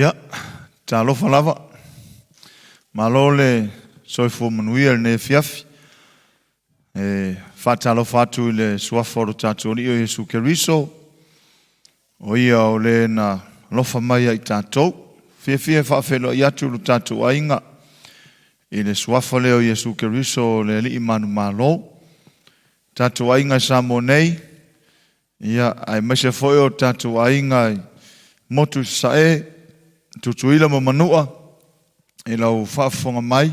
Ia, talofa lava. Malo le soifua manuia i lenei afiafi. E faatalofa atu i le suafa o lo tatou Alii o Iesu Keriso, o Ia o le na alofa mai ia i tatou. Fiafia e faafeiloai atu i lo tatou aiga i le suafa lea o Iesu Keriso o le Alii manumalo. Tatou aiga i Samoa nei, ia, aemaise foi o tatou aiga i motu i Sasae, Tutuila ma Manua, i lau faafofoga mai,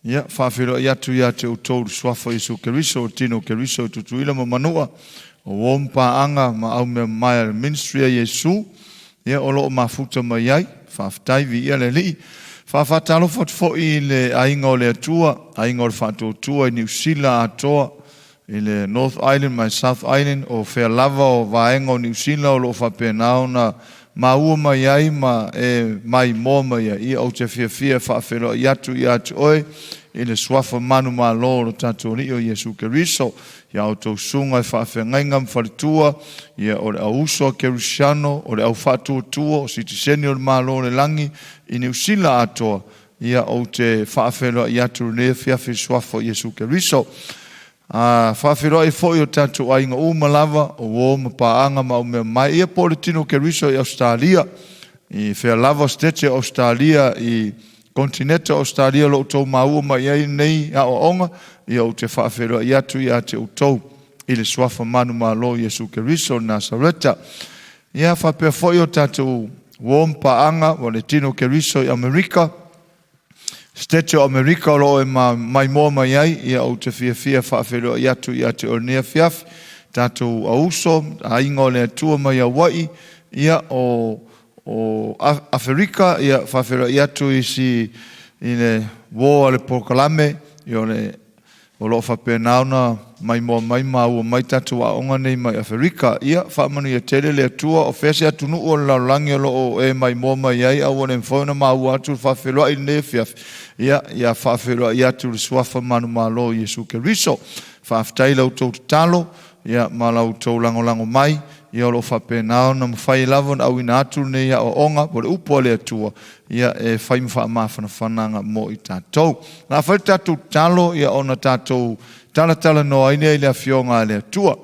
ia, faafeiloai atu ia te outou i le Suafa o Iesu Keriso, o le Tino o Keriso i Tutuila ma Manua, o uo ma paaga ma au mea mamae a le Ministry a Iesu, ia, o lo o mafuta mai ai. Faafetai, viia le Alii. Faafaatalofa atu foi i le aiga o le Atua, aiga o le Faatuatua i Niu Sila atoa, i le North Island ma le South Island, o fea lava o vaega o Niu Sila o lo o faapena ona maua mai ai ma e maimoa mai ai. Ia, ou te fiafia e faafeiloai atu ia te oe i le suafa manumalo o lo tatou Alii o Iesu Keriso, ia outou susuga i faafeagaiga ma faletua, ia o le auuso a Kerisiano, o le au faatuatua, o sitiseni o le Malo o le Lagi i Niu Sila atoa. Ia, ou te faafeiloai atu i lenei afiafi i le suafa o Iesu Keriso. A faafeiloai foi o tatou aiga uma lava, o uo ma paaga ma au mea mamae, ia po o le tino Keriso i Ausetalia, i fea lava o Setete o Ausetalia, i Konetineta o Ausetalia o lo o outou maua mai ai lenei aoaoga, ia ou te faafeiloai atu ia te outou i le suafa manumalo o Iesu Keriso o Nasareta. Ia faapea foi o tatou uo ma paaga o le tino Keriso i Amerika, Setete o Amerika o lo o e maimoa mai ai, ia ou te fiafia faafeiloai atu ia te oe i lenei afiafi, tatou auuso, aiga o le Atua mai Hawaii, ia o o Aferika, ia faafeiloai atu i si i le uo a le polokalame, ia o le O lo o faapena ona maimoa mai maua mai tatou aoga nei mai Aferika. Ia, faamanuia tele le Atua, o fea se atunuu o le lalolagi o lo o e maimoa mai ai a ua le mafai ona maua atu le faafeiloai i lenei afiafi, ia, ia faafeiloai atu i le Suafa manumalo o Iesu Keriso. Faafetai i la outou tatalo, ia, ma la outou lagolago mai. Ia o lo o faapena ona mafai lava ona auina atu lenei aoaoga po o le upu a le Atua, ia e fai ma faamafanafanaga mo i tatou. O le a fai le tatou tatalo, ia ona tatou talatalanoa ai lea i le Afioga a le Atua.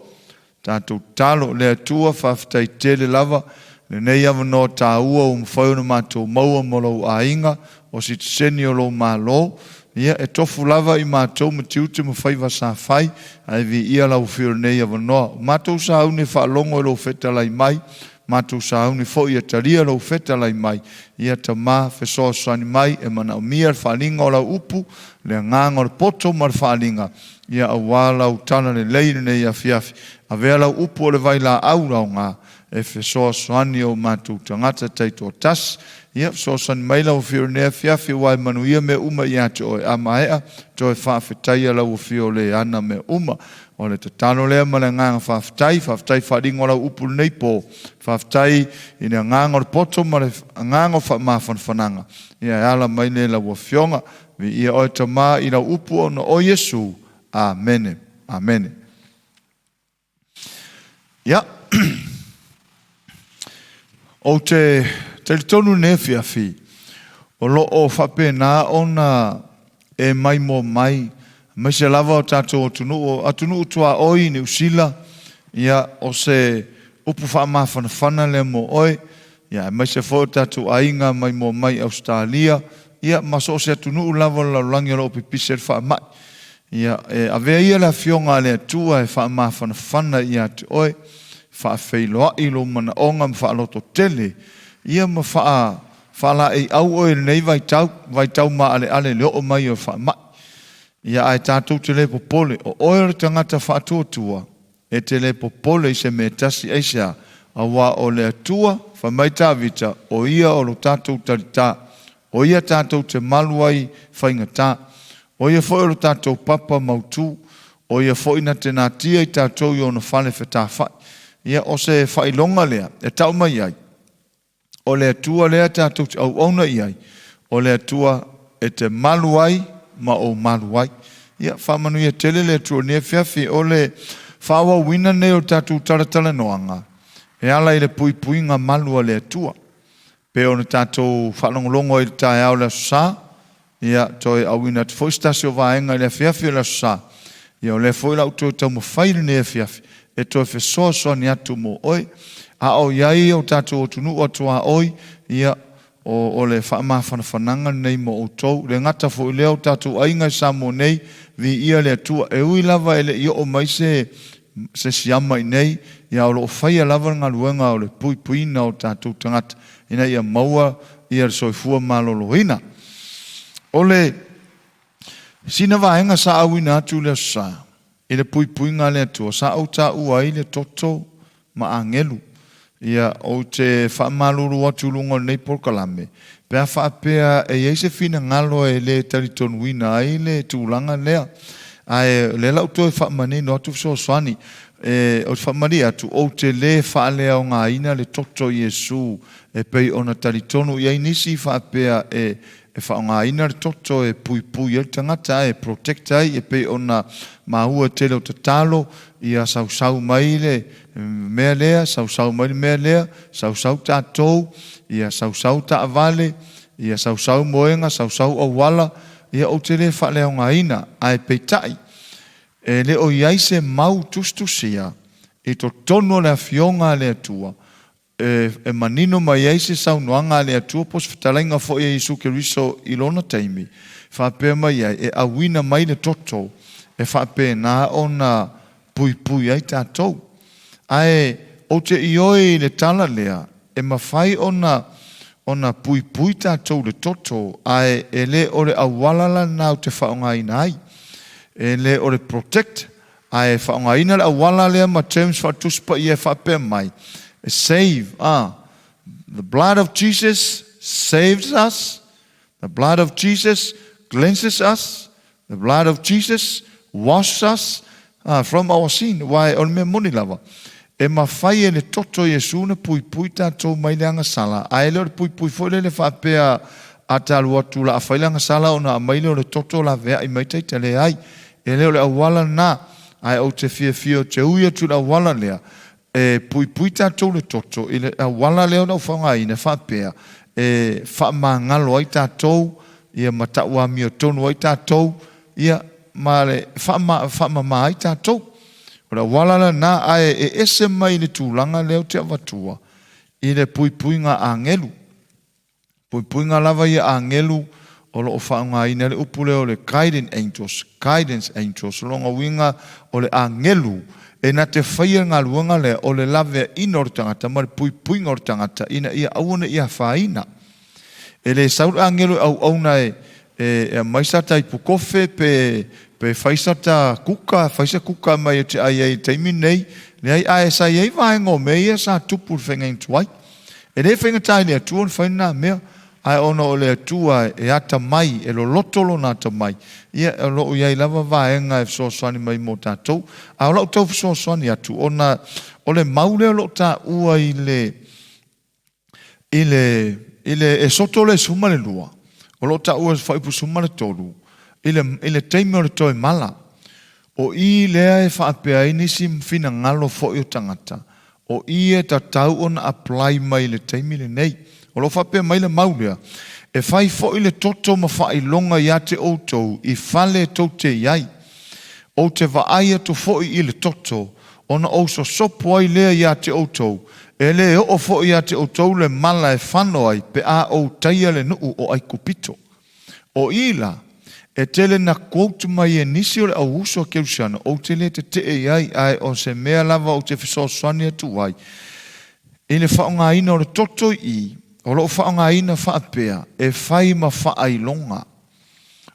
Tatou tatalo, le Atua, faafetai tele lava lenei avanoa taua ua mafai ona matou maua mo lou aiga, o sitiseni o lou Malo. Ia, e tofu lava i matou ma tiute ma faiva sa fai, ae viia lau Afio i lenei avanoa. O matou sauni e faalogo i lou fetalai mai, matou sauni foi e talia lou fetalai mai. Ia Tama, fesoasoani mai, e manaomia le faaaliga o lau upu, le agaga o le poto ma le faaaliga, ia aua lau talalelei i lenei afiafi. Avea lau upu o le vailaau laoga e fesoasoani i o matou tagata taitoatasi. Ia, fesoasoani mai lau Afio i lenei afiafi, aua e manuia mea uma ia te oe. A maea, toe faafetaia lau Afio o le ana mea uma. O le tatalo lea ma le agaga faafetai. Faafetai faaaliga o lau upu i lenei po. Faafetai i le agaga o le poto ma le agaga o faamafanafanaga. Ia e ala mai lea i lau Afioga. Viia oe Tama i lau upu ona o Iesu. Amene. Amene. Ia, ou te talitonu i lenei afiafi, o lo o faapena ona e maimoa mai, aemaise lava o tatou atunuu, atunuu tuaoi, Niu Sila, ia, o se upu faamafanafana lea mo oe, ia, aemaise foi o tatou aiga maimoa mai i Ausetalia, ia, ma so o se atunuu lava o le lalolagi o lo o pipisi ai le faamai. Ia, e avea ia le Afioga a le Atua e faamafanafana ia te oe, faafeiloai lou manaoga ma faalototele, ia ma faa, faalaeiau oe i lenei vaitau, vaitau maaleale i le oo mai o le faamai. Ia, ae tatou te le popole, o oe o le tagata faatuatua, e te le popole i se mea tasi aisea, auā o le Atua, fai mai Tavita, o Ia o lo tatou talitā, o Ia tatou te malu ai i faigatā, o Ia foi o lo tatou papa mautū, o Ia foi na te natia i tatou i ona fale fetafai. Ia, o se faailoga lea e tau mai ai, o le Atua lea tatou te auauna i ai, o le Atua e te malu ai ma ou malu ai. Ia, faamanuia tele le Atua i lenei afiafi. O le faaauauina lenei o le tatou talatalanoaga e ala i le puipuiga malu a le Atua. Pei ona tatou faalogologo ai i le taeao o le Aso Sa, ia, toe auina atu foi se tasi o vaega i le afiafi o le Aso Sa, ia o lea foi la ou toe taumafai lenei afiafi e toe fesoasoani atu mo oe. A o i ai o tatou atunuu a tuaoi, ia, o le faamafanafanaga lenei mo outou. Le gata foi lea o tatou aiga i Samoa nei, viia le Atua. E ui lava e le i oo mai se siama i nei, ia o lo o faia lava le galuega o le puipuiina o tatou tagata ina ia maua ia le soifua maloloina. O le sina vaega sa auina atu i le Aso Sa, i le puipuiga a le Atua, sa ou taua ai le toto ma agelu. Ia, ou te faamalulu atu i luga o lenei polokalame, pe a faapea e i ai se finagalo e le talitonuina ai le tulaga lea. Ae o lea la ou toe faamanino atu fesoasoani. E, ou te faamalie atu, ou te lē faaleaogaina le toto o Iesu e pei ona talitonu i ai nisi faapea e faaaogaina le toto e puipui ai le tagata, e protect ai, e pei ona maua tele o tatalo, ia sausau mai le mea lea, sausau mai le mea lea, sausau tatou, ia sausau taavale, ia sausau moega, sausau auala, ia ou te lē faaleaogaina. Ae peitai, e le o i ai se mau tusitusia i totonu o le Afioga a le Atua e manino mai ai se saunoaga a le Atua po o se fetalaiga foi a Iesu Keriso i lona taimi, faapea mai ai, e auina mai le toto e faapena ona puipui ai tatou. Ae ou te ioe i le tala lea, e mafai ona puipui tatou i le toto, ae e le o le auala lena ou te faaaogaina ai. E le o le protect, ae faaaogaina le auala lea ma terms faatusi paia e faapea mai, e save, the blood of Jesus saves us, the blood of Jesus cleanses us, the blood of Jesus washes us from our sin. Wai o le mea moni lava, e mafai e le toto o Iesu ona puipui tatou mai le agasala, ae le o le puipui foi lele faapea a ta alu atu la fai le agasala ona aumai lea o le toto laveai mai taita, leai. E le o le auala lena, ae ou te fiafia ou te ui atu i le auala lea, e puipui tatou le toto i le auala lea ona ou faaaogaina faapea, e faamagalo ai tatou, ia ma tau amiotonu ai tatou, ia ma le faamama ai tatou. O le auala lena, ae e ese mai le tulaga lea ou te avatua i le puipuiga agelu. Puipuiga lava ia agelu o lo o faaaogaina le upu lea o le guidance angels, guidance angels, o lona uiga o le agelu e na te faia le galuega lea o le laveaiina o le tagata ma le puipuiga o le tagata ina ia aua ne i afaina. E le sau le agelu e auauna e aumai sa ta ipukofe pe fai sa ta kuka, fai sa kuka mai e te ai ai i le taimi lenei. Leai, ae sa i ai vaega o mea ia sa tupu i le faiga tuai. E le faigata i le Atua ona fai lena mea, ae ona o le Atua e atamai, e loloto lona atamai, ia o lo o i ai lava vaega e fesoasoani mai mo tatou. A o lau tau fesoasoani atu, ona o le mau lea o lo o taua i le Esoto le 12, o lo o taua i le fuaiupu 13, i le taimi o le toe mala. O i lea e faapea ai nisi finagalo foi o tagata, o i e tatau ona apply mai i le taimi lenei. O lo o faapea mai le mau lea, e fai foi le toto ma faailoga ia te outou i fale tou te i ai. Ou te vaai atu foi i le toto, ona ou sosopo ai lea ia te outou, e le oo foi ia te outou le mala e fano ai pe a ou taia le nuu o Aikupito. O i la, e tele na quote mai e nisi o le auuso a Kerisiano, ou te le tetee i ai, ae o se mea lava ou te fesoasoani atu ai. I le faaaogaina o le toto i, o lo o faaaogaina faapea, e fai ma faailoga.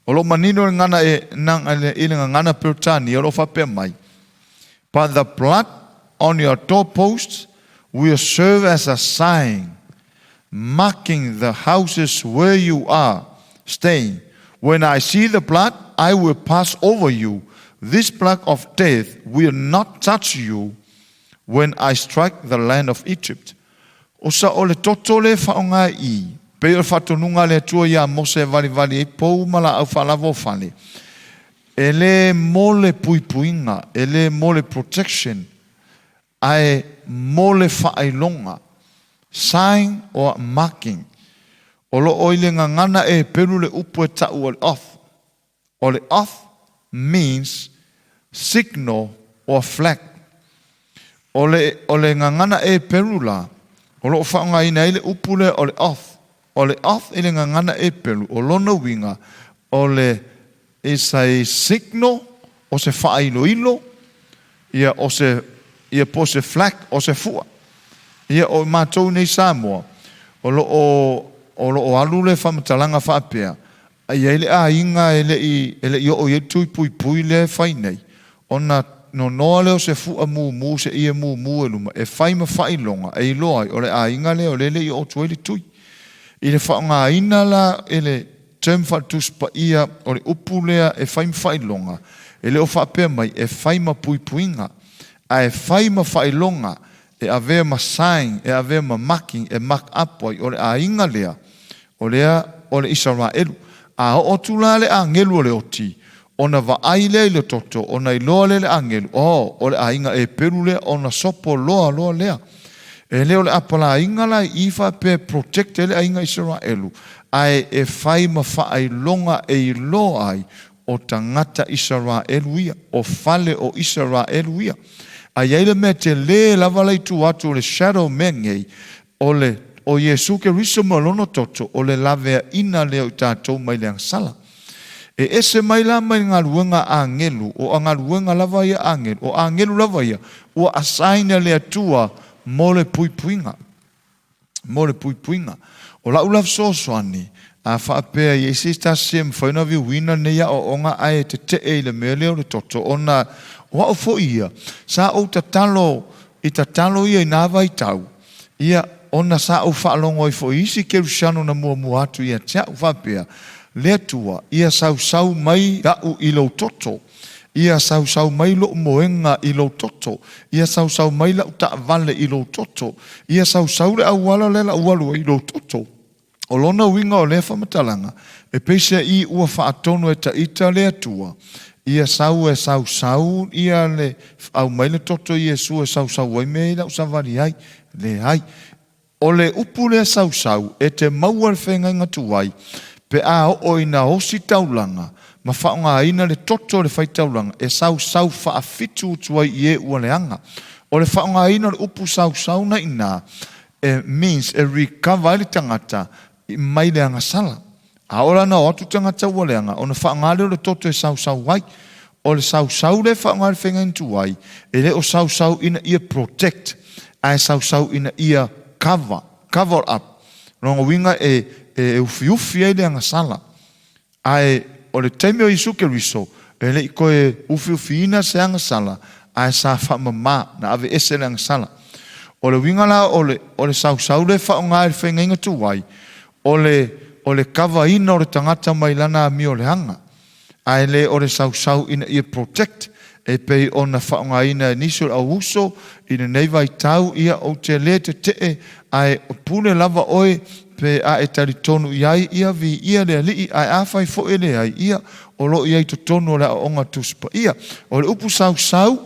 O lo o manino le gagana i le gagana Peretania o lo o faapea mai, But the blood on your doorposts will serve as a sign, marking the houses where you are staying. When I see the blood, I will pass over you. This plague of death will not touch you when I strike the land of Egypt. O sa o le toto le faaaoga i, pei o le faatonuga a le Atua iā Mose e valivali ai pou ma laau faalava o fale. E le mo le puipuiga, e le mo le protection, ae mo le faailoga, sign or marking. O lo o i le gagana Eperu le upu e ta'u o le oath. O le oath means signal or flag. O le, o le gagana Eperu la, o lo o faaaogaina ai le upu lea o le oath. O le oath i le gagana Eperu, o lona uiga, o le is a signal, o se faailoilo, ia, o se, ia, po o se flag, o se fua. Ia, o matou nei Samoa, o lo o, o lo o alu le faamatalaga faapea, a i ai le aiga e le i, e le i oo i ai le tui puipui lea e fai nei, ona nonoa lea o se fua mumu, se ie mumu e luma, e fai ma faailoga, e iloa ai, o le aiga lea o lea e le i oo atu ai le tui. I le faaaogaina la e le term faale-Tusi Paia o le upu lea e fai ma faailoga, e le o faapea mai e fai ma puipuiga, ae fai ma faailoga e avea ma sign, e avea ma marking, e mark up ai, o le aiga lea, o lea o le Isaraelu. A oo atu la le agelu o le oti, ona vaai lea i le toto, ona iloa lea e le agelu, oh, o le aiga Eperu lea, ona sopo loa loa lea. E le o le apalaiga la i i faapea e protect ai le aiga Isaraelu, ae e fai ma faailoga e iloa ai o tagata Isaraelu ia, o fale o Isaraelu ia. A i ai le mea tele lava la i tua atu o le shadow mea nei, o le o Iesu Keriso ma Lona toto, o le laveaina lea o i tatou mai le agasala. E ese mai la mai le galuega a agelu, o galuega lava ia a agelu, o agelu lava ia, ua assign e le Atua mo le puipuiga. Mo le puipuiga. O la'u la fesoasoani, a faapea i ai se tasi e mafai ona viuina lenei aoaoga ae e tete'e i le mea lea o le toto, ona o a'u foi ia, sa ou tatalo i tatalo ia i na vaitau, ia, ona sa ou faalogo ai foi i isi Kerisiano na muamua atu ia te a'u, faapea, Le Atua, ia sausau mai a'u i lou toto. Ia sausau mai lo'u moega i lou toto. Ia sausau mai la'u taavale i lou toto. Ia sausau le auala lea la'u alu ai i lou toto. O lona uiga o lea faamatalaga, e peiseai ua faatonu e taita le Atua, ia sau e sausau ia le aumai le toto i Iesu e sausau ai mea i la'u savali ai. Leai. O le upu lea sausau e te maua le feagaiga tuai pe a oo ina osi taulaga ma faaaogaina le toto o le faitaulaga e sausau faafitu utu ai i e ua leaga. O le faaaogaina o le upu sausau na ina e means e recover ai le tagata mai le agasala. A oo la ina o atu tagata ua leaga ona faaaoga lea o le toto e sausau ai. O le sausau lea e faaaoga e le feagaiga tuai, e le o sausau ina ia protect, ae sausau ina ia cover, cover up. O lona uiga e, e ufiufi ai le agasala. Ae o le taimi o Iesu Keriso, e le i toe ufiufiina se agasala, ae sa faamama, na aveese le agasala. O le uiga la o le, o le sausau lea e faaaoga e le feagaiga tuai, o le, o le kavaina o le tagata mai lana amio leaga. Ae le o le sausau ina ia protect, e pei ona faaaogaina e nisi o le au uso i lenei vaitau, ia ou te le tete'e, ae pule lava oe pe a e talitonu i ai, ia viia le Alii, ae afai foi e leai, ia o lo o i ai i totonu o le aoaoga Tusi Paia. O le upu sausau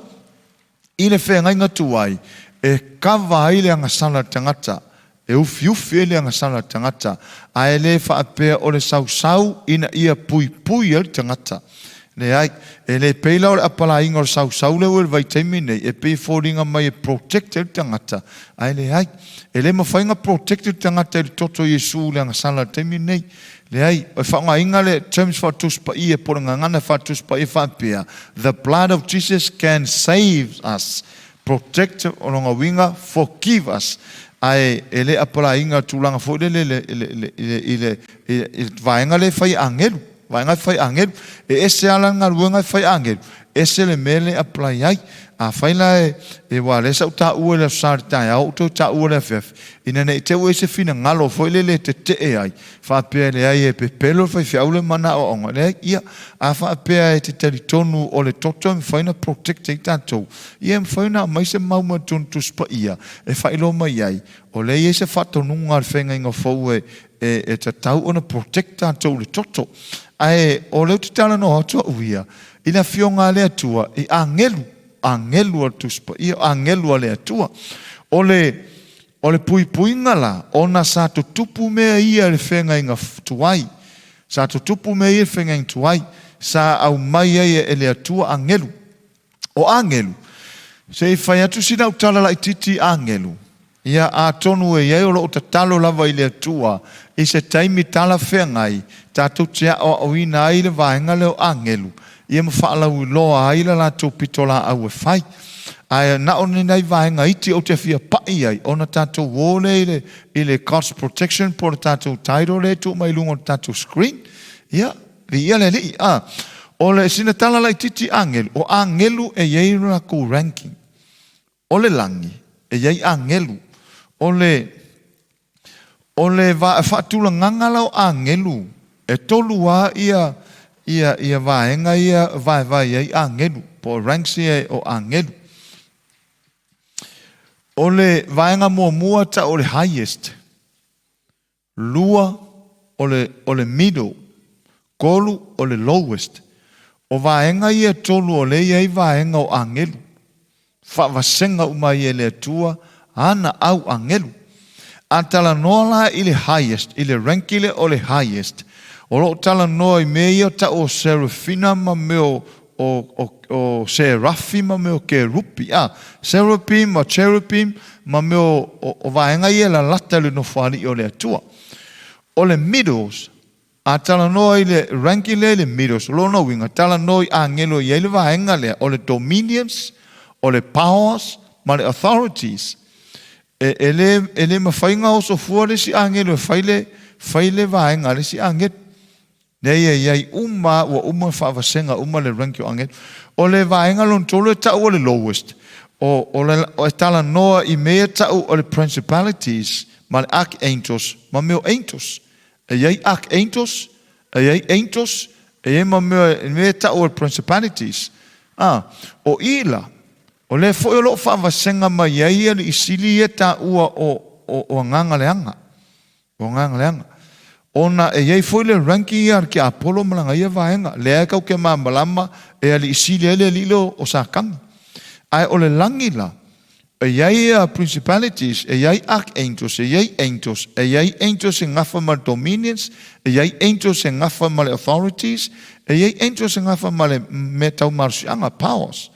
i le feagaiga tuai, e kava ai le agasala a le tagata, e ufiufi ai le agasala a le tagata, ae le faapea o le sausau ina ia puipui ai le tagata. Leai, e le pei la o le apalaiga o le sausau lea ua i le vaitaimi nei, e pei e foliga mai e protect ai le tagata, ae leai. E le mafai ona protect le tagata i le toto o Iesu i le agasala i le taimi lenei. Leai, e faaaogaina le terms faale-Tusi Paia po o le gagana faale-Tusi Paia faapea, The blood of Jesus can save us, protect, o lona uiga, forgive us. Ae e le apalaiga tulaga foi lele i le, i le, i le, i le, i le vaega lea e fai e agelu. Vaega e fai agelu. E ese lava la le galuega e fai agelu, ese le mea lea e apply ai. Afai la e, e aua o lea sa ou taua i le Aso Sa i le taeao, ou toe taua i le afiafi, ina ne i te i ua i ai se finagalo foi lele e tetee ai, faapea e leai e pepelo le faifeau le mana aoaoga. Leai, ia, a faapea e te talitonu o le toto e mafai ona protect ai tatou, ia e mafai ona aumai se mau mai totonu Tusi Paia e faailoa mai ai, o lea e i ai se faatonuga a le feagaiga fou e, e, e tatau ona protect tatou i le toto. Ae o lea ou te talanoa atu au ia, i le Afioga a le Atua, i agelu, agelu a le Tusi Paia, agelu a le Atua. O le o le puipuiga la, ona sa tutupu mea ia i le feagaiga tuai, sa tutupu mea ia i le feagaiga tuai, sa aumai ai e le Atua agelu. O agelu, se i fai atu sina au tala laitiiti i agelu, ia atonu e i ai o lo o tatalo lava i le Atua i se taimi talafeagai tatou te aoaoina ai le vaega lea o agelu, ia ma faalauiloa ai le latou pitolaau e fai. Ae na o ni nai vaega iti ou te fia pai ai ona tatou o lea i le, i le God's Protection po o le tatou title lea e tuu mai i luga o le tatou screen. Ia, viia le Alii. A, o le sina tala laitiiti agelu, o agelu e i ai lo latou ranking. O le lagi, e i ai agelu. O le, o le va, faatulagaga la o agelu, e tolu lava ia, ia, ia vaega ia e vaevae ai agelu, po o ranks ia o agelu. O le vaega muamua tau o le highest, lua o le, o le middle, tolu o le lowest. O vaega ia e tolu o lea e i ai vaega o agelu. Faavasega uma ai e le Atua ana au agelu. A talanoa la i le highest, i le ranki lea o le highest, o lo o talanoa i mea ia tau o serafina ma mea o, o, o, o serafi ma mea o kerupi, a, serapim ma cherubim ma mea o, o, o vaega ia e lalata i le nofoalii o le Atua. O le middles, A talanoa i le ranking lea i le middles, o lona uiga, talanoa i agelo e i ai le vaega lea o le dominions, o le powers ma le authorities. E, e, le, e le mafai ona oso fua le isi agelo e fai le, fai le vaega a le isi agelo. Lea e i ai uma, ua uma faavasega uma le rank o agelo. O le vaega lona tolu e tau o le lowest, o, o, le, o e talanoa i mea e tau o le principalities ma le archangels ma mea o angels. E i ai archangels, e i ai angels, e i ai ma mea, mea e tau o le principalities. A, o i la, o lea foi o lo o faavasega mai ai alii sili ia taua o, o, o agaga leaga. O agaga leaga. Ona e i ai foi le ranking ia a le tiapolo ma lana ia vaega. Lea e tau te malamalama e alii sili ai le alii lea o Satani. Ae o le lagi la, E i ai a principalities, e i ai archangels, e i ai angels, e i ai angels e gafa ma le dominions, e i ai angels e gafa ma le authorities, e i ai angels e gafa ma le mea tau malosiaga, powers.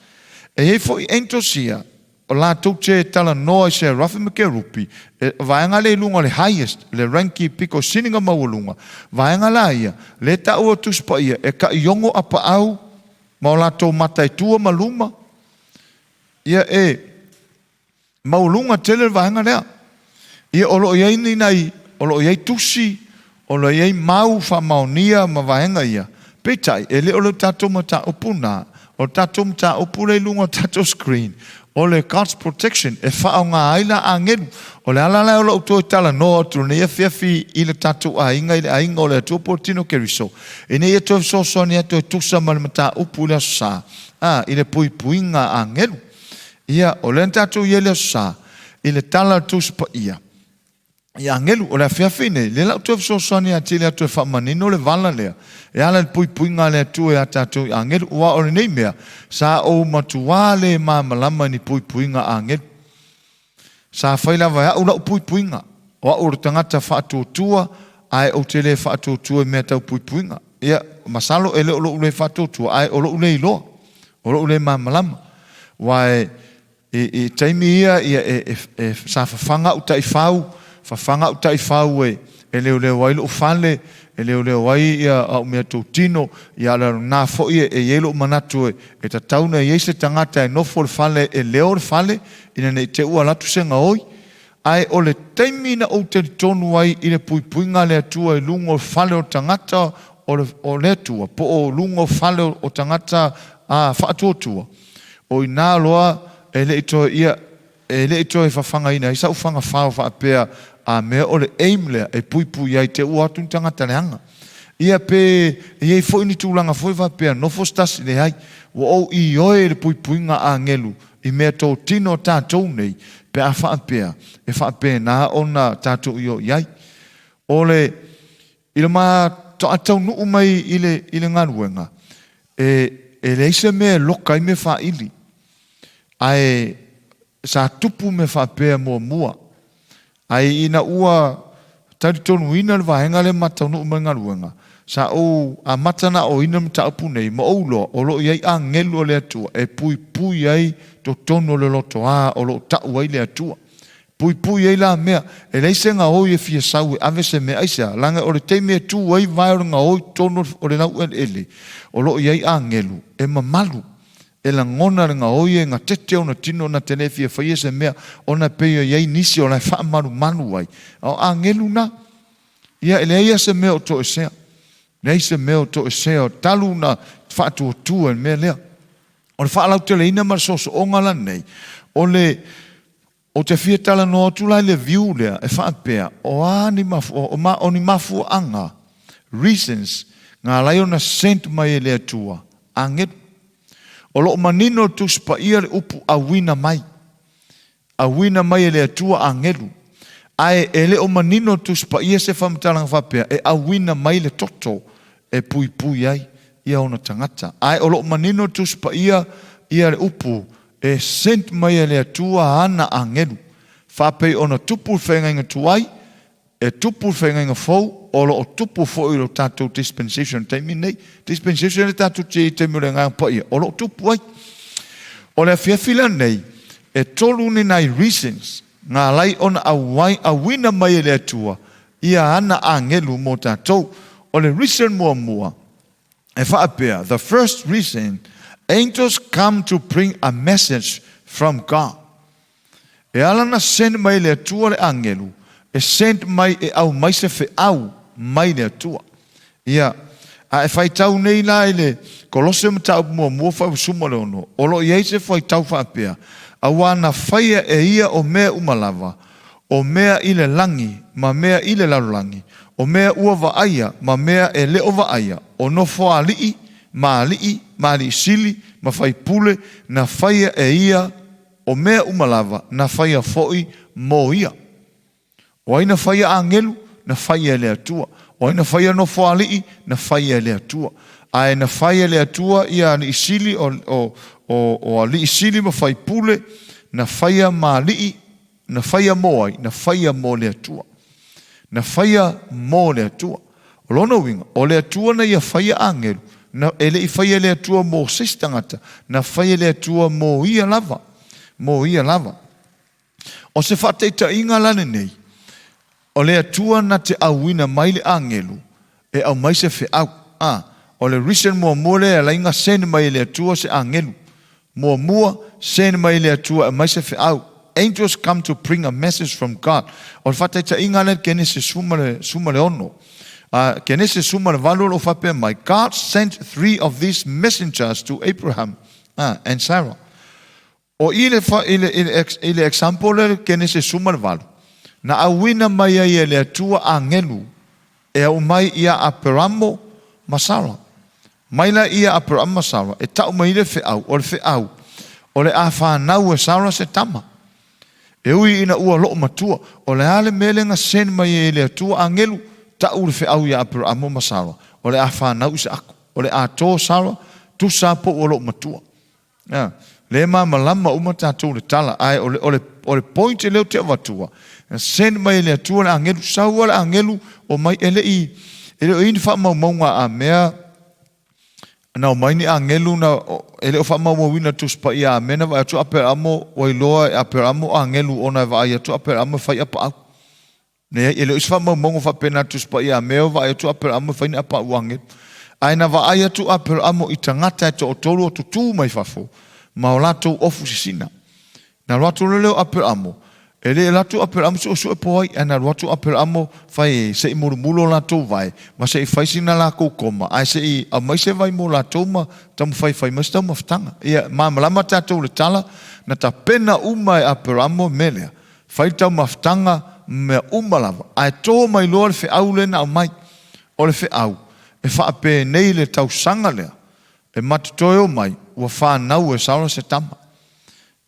E i ai foi angels ia, o latou te talanoa i seraphim ma kerupi, e, vaega lea i luga o le highest, le ranki piko siniga maualuga, vaega la ia, le taua Tusi Paia, e taiogo apaau ma o latou mata e tua ma luma, Ia e maualuga tele le vaega lea. Ia o lo o i ai ni nai, o lo o i ai tusi, o lo o i ai mau faamaonia ma vaega ia. Peitai, e le o le tatou mataupu na, o le tatou mataupu lea i luga o le tatou screen, o le God's protection e faaaoga ai la agelu. O le ala lea o lou toe talanoa atu lenei afiafi i le tatou aiga, i le aiga o le Atua po o le tino Keriso, ina ia toe fesoasoani atu e tusa ma le mataupu i le Aso Sa. A, i le puipuiga a agelu. Ia, o lea na tatou i ai le Aso Sa, i le tala a le Tusi Paia, i agelu, o le afiafi nei, lea la ou toe fesoasoani atili atu e faamanino le vala lea, e ala i le puipuiga a le Atua iā tatou i agelu, aua o lenei mea, sa ou matuā le malamalama i ni puipuiga a agelu. Sa fai lava e au lau puipuiga, o au o le tagata faatuatua, ae ou te le faatuatua i mea tau puipuiga. Ia, masalo e le o lou le faatuatua, ae o lou le iloa, o lou le malamalama. Aua e, i, i taimi ia, ia e, e, e, sa fafaga au taifau, fafaga au taifau e, e leoleo ai lou fale, e leoleo ai ia au mea totino, ia a o lena foi e, e i ai lou manatu e, e tatau ona i ai se tagata e nofo i le fale, e leo le fale, ina ne i te i ua alu atu se gaoi. Ae o le taimi na ou talitonu ai i le puipuiga a le Atua i luga o fale o tagata o le, o le Atua, po o luga o fale o tagata a faatuatua, o i ina loa e le i toe ia, e le i toe fafagaina ai sau fagafao faapea a mea o le aim lea e puipui ai te ua atu ni tagata leaga. Ia pe e i ai foi ni tulaga foi faapea nofo se tasi, leai, ua ou ioe i le puipuiga a agelu i mea totino a tatou nei pe a faapea e faapena ona tatou ioe i ai. O le, i le ma taunuu mai i le, i le galuega, e, e leai se mea e loka ai mea faili. Ae sa tupu mea faapea muamua. Ae ina ua talitonuina le vaega lea ma taunuu mai le galuega, sa ou amata ona aoina le mataupu nei ma ou iloa o lo o i ai agelu o le Atua e puipui ai totonu o le lotoa o lo o tau ai le Atua. Puipui ai la mea, e leai se gaoi e fia sau e ave se mea. Aisea? Leaga o le taimi e tu ai vae o le gaoi i totonu o le laueleele, o lo o i ai agelu e mamalu, e lagona le gaoi e gatete ona tino na te le fia faia se mea, ona e pei o i ai nisi o la e faamalumalu ai, a o agelu na. Ia, e leai lava se mea o toesea. Leai se mea o toesea talu na faatuatua i le mea lea. O le faalauteleina ma le soosooga la lenei, o le Ou te fia talanoa atu la i le view lea e faapea, o a ni o ma, o ni mafuaaga, reasons, na ala ai ona sent mai e le Atua agelu. O lo o manino le Tusi Paia le upu auina mai. Auina mai e le Atua agelu. Ae e le o manino le Tusi Paia se faamatalaga faapea e auina mai le toto e puipui ai ia ona tagata. Ae o lo o manino le Tusi Paia ia le upu e sent mai e le Atua ana agelu, faapei ona tupu le feagaiga tuai, e tupu le feagaiga fou, o lo o tupu foi lo tatou dispensation i le taimi lenei. Dispensation le tatou te i le taimi o le Agaga Paia, o lo o tupu ai. O le afiafi lenei, e tolu ni nai reasons na ala ai ona auai, auina mai e le Atua ia ana agelu mo tatou. O le reason muamua, e faapea, the first reason, angels come to bring a message from God. E ala na send mai e le Atua le agelu, e send mai e aumai se feau mai le Atua. Ia, a e faitau nei la i le Kolose mataupu muamua 96, o lo o i ai se faitau faapea, Auā na faia e ia o mea uma lava, o mea i le lagi ma mea i le lalolagi, o mea ua vaaia ma mea e le o vaaia, o nofoalii ma alii ma alii sili ma faipule, na faia e ia o mea uma lava, na faia foi mo ia. O ai na faia agelu? Na faia e le Atua. O ai na faia nofoalii? Na faia e le Atua. Ae na fai e le Atua ia alii sili o, o, o, o alii sili ma faipule, na faia ma alii, na faia mo ai? Na faia mo le Atua. Na faia mo le Atua. O lona uiga, o le Atua na ia faia agelu, na, e le i faia e le Atua mo se isi tagata, na faia e le Atua mo ia lava, mo ia lava. O se faataitaiga la lenei, o le Atua na te auina mai le agelu e aumai se feau. A, o le reason muamua lea e ala ai na send mai e le Atua se agelu. Muamua, send mai e le Atua e aumai se feau. Angels come to bring a message from God. O le faataitaiga lea i le Kenese 16. A, Kenese 18 o lo o faapea mai, God sent three of these messengers to Abraham and Sarah. O i le, i le, i le, i le example lea le Kenese 18, na auina mai ai e le Atua agelu e aumai ia Aperamo ma Sara. Mai la ia Aperamo ma Sara e tau mai le feau, o le feau, o le a fanau e Sara se tama. E ui ina ua loo matua, o le a le mea lea na send mai ai e le Atua agelu, tau le feau ia Aperamo ma Sara, o le a fanau Isaako, o le a to Sara, tusa po ua loo matua. Ia, le malamalama uma tatou le tala, ae o le, o le, o le point lea ou te avatua, na send mai e le Atua le agelu, sau le agelu o mai, e le i, e le o i ni faamaumauga a mea, na omai ni agelu na, e le o faamaumauina Tusi Paia a mea na vaai atu Aperamo, ua iloa e Aperamo agelu ona e vaai atu Aperamo e fai apaau. Leai, e le o se faamaumauga faapena a le Tusi Paia a mea o vaai atu Aperamo e fai ni apaau agelu. Ae na vaai atu Aperamo i tagata e toatolu o tutū mai fafo ma o latou ofu sisina. Na alu atu loa lea o Aperamo, e le alu atu Aperamo suesue po ai, ae na alu atu Aperamo fai se i mulumulu o latou vae ma se i fai sina lakou koma, ae se i aumai se vai mo latou ma taumafai e fai mai se taumafataga. Ia, malamalama tatou i le tala, na tapena uma e Aperamo le mea lea. Fai le taumafataga ma mea uma lava, ae to mai loa le feau lea na aumai. O le feau, e faapenei le tausaga lea, e matotoe omai, ua fanau e Sara se tama.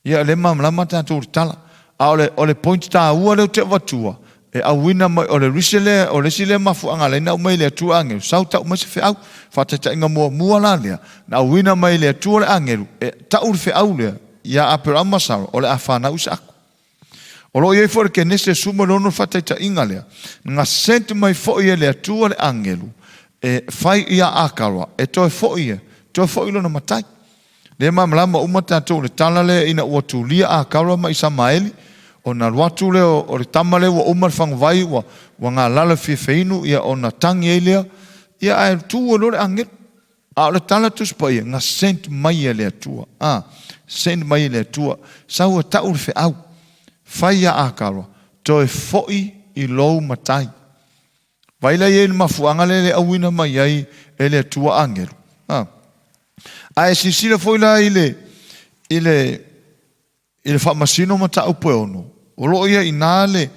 Ia, o lea e malamalama tatou i le tala. A o le, o le point taua lea ou te avatua, e auina mai, o le reason lea, o le isi lea mafuaaga lea na aumai e le Atua agelu, sau tau mai se feau. Faataitaiga muamua la lea, na auina mai e le Atua le agelu, e tau le feau lea, ia Aperama ma Sara, o le a fanau Isaako. O lo o i ai foi le Kenese 16 le faataitaiga lea, na sent mai foi e le Atua le agelu e fai ia Akara e toe foi e toe foi lona matai. Lea malamalama uma tatou le tala lea ina ua tulia Akara ma Isamaeli, ona alu atu lea o le tama lea ua uma le faguvai ua galala fia feinu ia ona tangi ai lea, ia ae tu e loa le agelu. A o le tala Tusi Paia, na sent mai e le Atua. A, send mai e le Atua. Sau e tau le feau, fai ia Akara, toe foi i lou matai. Vai la i ai le mafuaaga lea le auina mai ai e le Atua agelu. A. Ae silasila foi la i le, i le, i le faamasino mataupu e ono, o lo o ia ina le,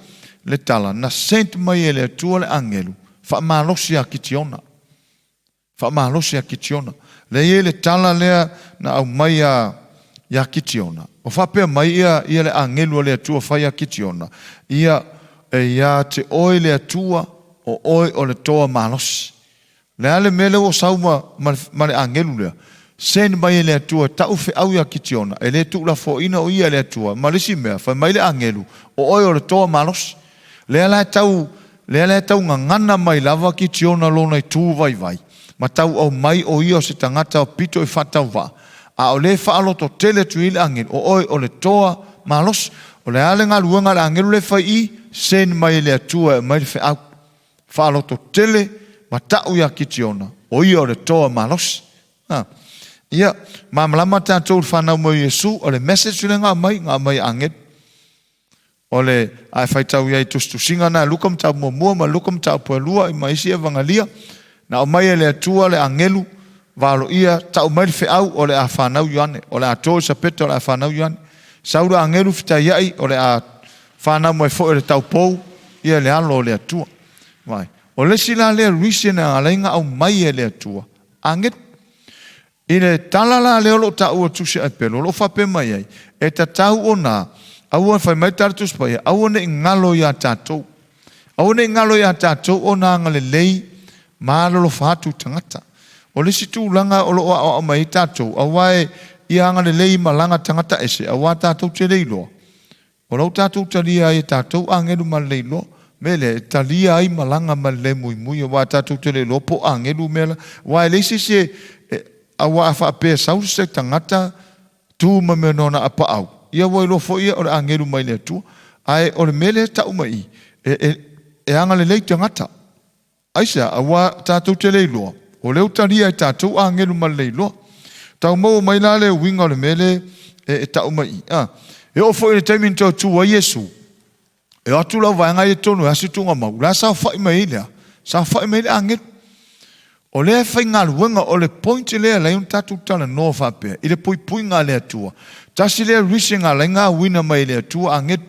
le tala, na sent mai e le Atua le agelu, faamalosi ia Kitiona. Faamalosi ia Kitiona. Lea e i ai le tala lea na aumai ia, ia Kitiona. O faapea mai ia, ia le agelu a le Atua fai ia Kitiona, ia e ia te oe le Atua, o oe o le toa malosi. Le a le mea lea ua sau ma, ma, ma le agelu lea? Send mai e le Atua tau feau ia Kitiona, e le tuulafoaina o ia e le Atua. Ma le isi mea, fai mai le agelu, o oe o le toa malosi. Lea la e tau, lea la e tau gagana mai lava Kitiona lona itu vaivai, ma tau aumai o ia o se tagata pito i faatauvaa. A o lea e faalototele atu i le agelu, o oe o le toa malosi. O le a le galuega a le agelu lea e fai i, send mai e le Atua e aumai le feau. Faalototele ma tau ia Kitiona, o ia o le toa malosi. Ha. Ia, malamalama tatou i le fanau mai o Iesu, o le message lea na aumai, na aumai e agelu. O le, a e faitau i ai i tusitusiga na Luka mataupu muamua ma Luka mataupu e lua ma isi evagelia, na aumai e le Atua le agelu, valoia, tau mai le feau o le a fanau Ioane, o le a to Elisapeta o le a fanau Ioane. Sau le agelu fetaiai o le a fanau mai foi o le taupou ia le alo o le Atua. Vai. O le isi la lea reason e ala ai na aumai e le Atua, agelu. I le tala la lea o lo o taua Tusi a Epelo, o lo o faapea mai ai, e tatau ona, aua fai mai tala Tusi Paia, aua ne i galo iā tatou. Aua ne i galo iā tatou ona agalelei ma alolofa atu i tagata. O le isi tulaga o lo o aoao mai ai tatou, aua e ia agalelei malaga tagata ese, aua tatou te le iloa. O lo o tatou talia ai e tatou agelu ma le iloa. Mea lea, e talia ai malaga ma le le muimui, aua tatou te le iloa po o agelu mea la. Aua e leai se isi e, e, aua a faapea e sau se tagata tu ma mea nona a paau, ia ua iloa foi ia o le agelu mai le Atua. Ae o le mea lea e tau mai i, e, e, e agalelei tagata. Aisea? Aua tatou te le iloa, o lea ua talia e tatou agelu ma le le iloa. Tau maua mai la le uiga o le mea lea e, e tau mai i. A, e oo foi i le taimi na toe tu ai Iesu, e o atu lau vaega ia i totonu e asi tuugamau, la saofai mai ai lea, saofai mai ai le agelu. O lea e faigaluega, o le point lea e ala ai ona tatou talanoa faapea, i le puipuiga a le Atua. Tasi lea reason e ala ai ona auina mai e le Atua agelu.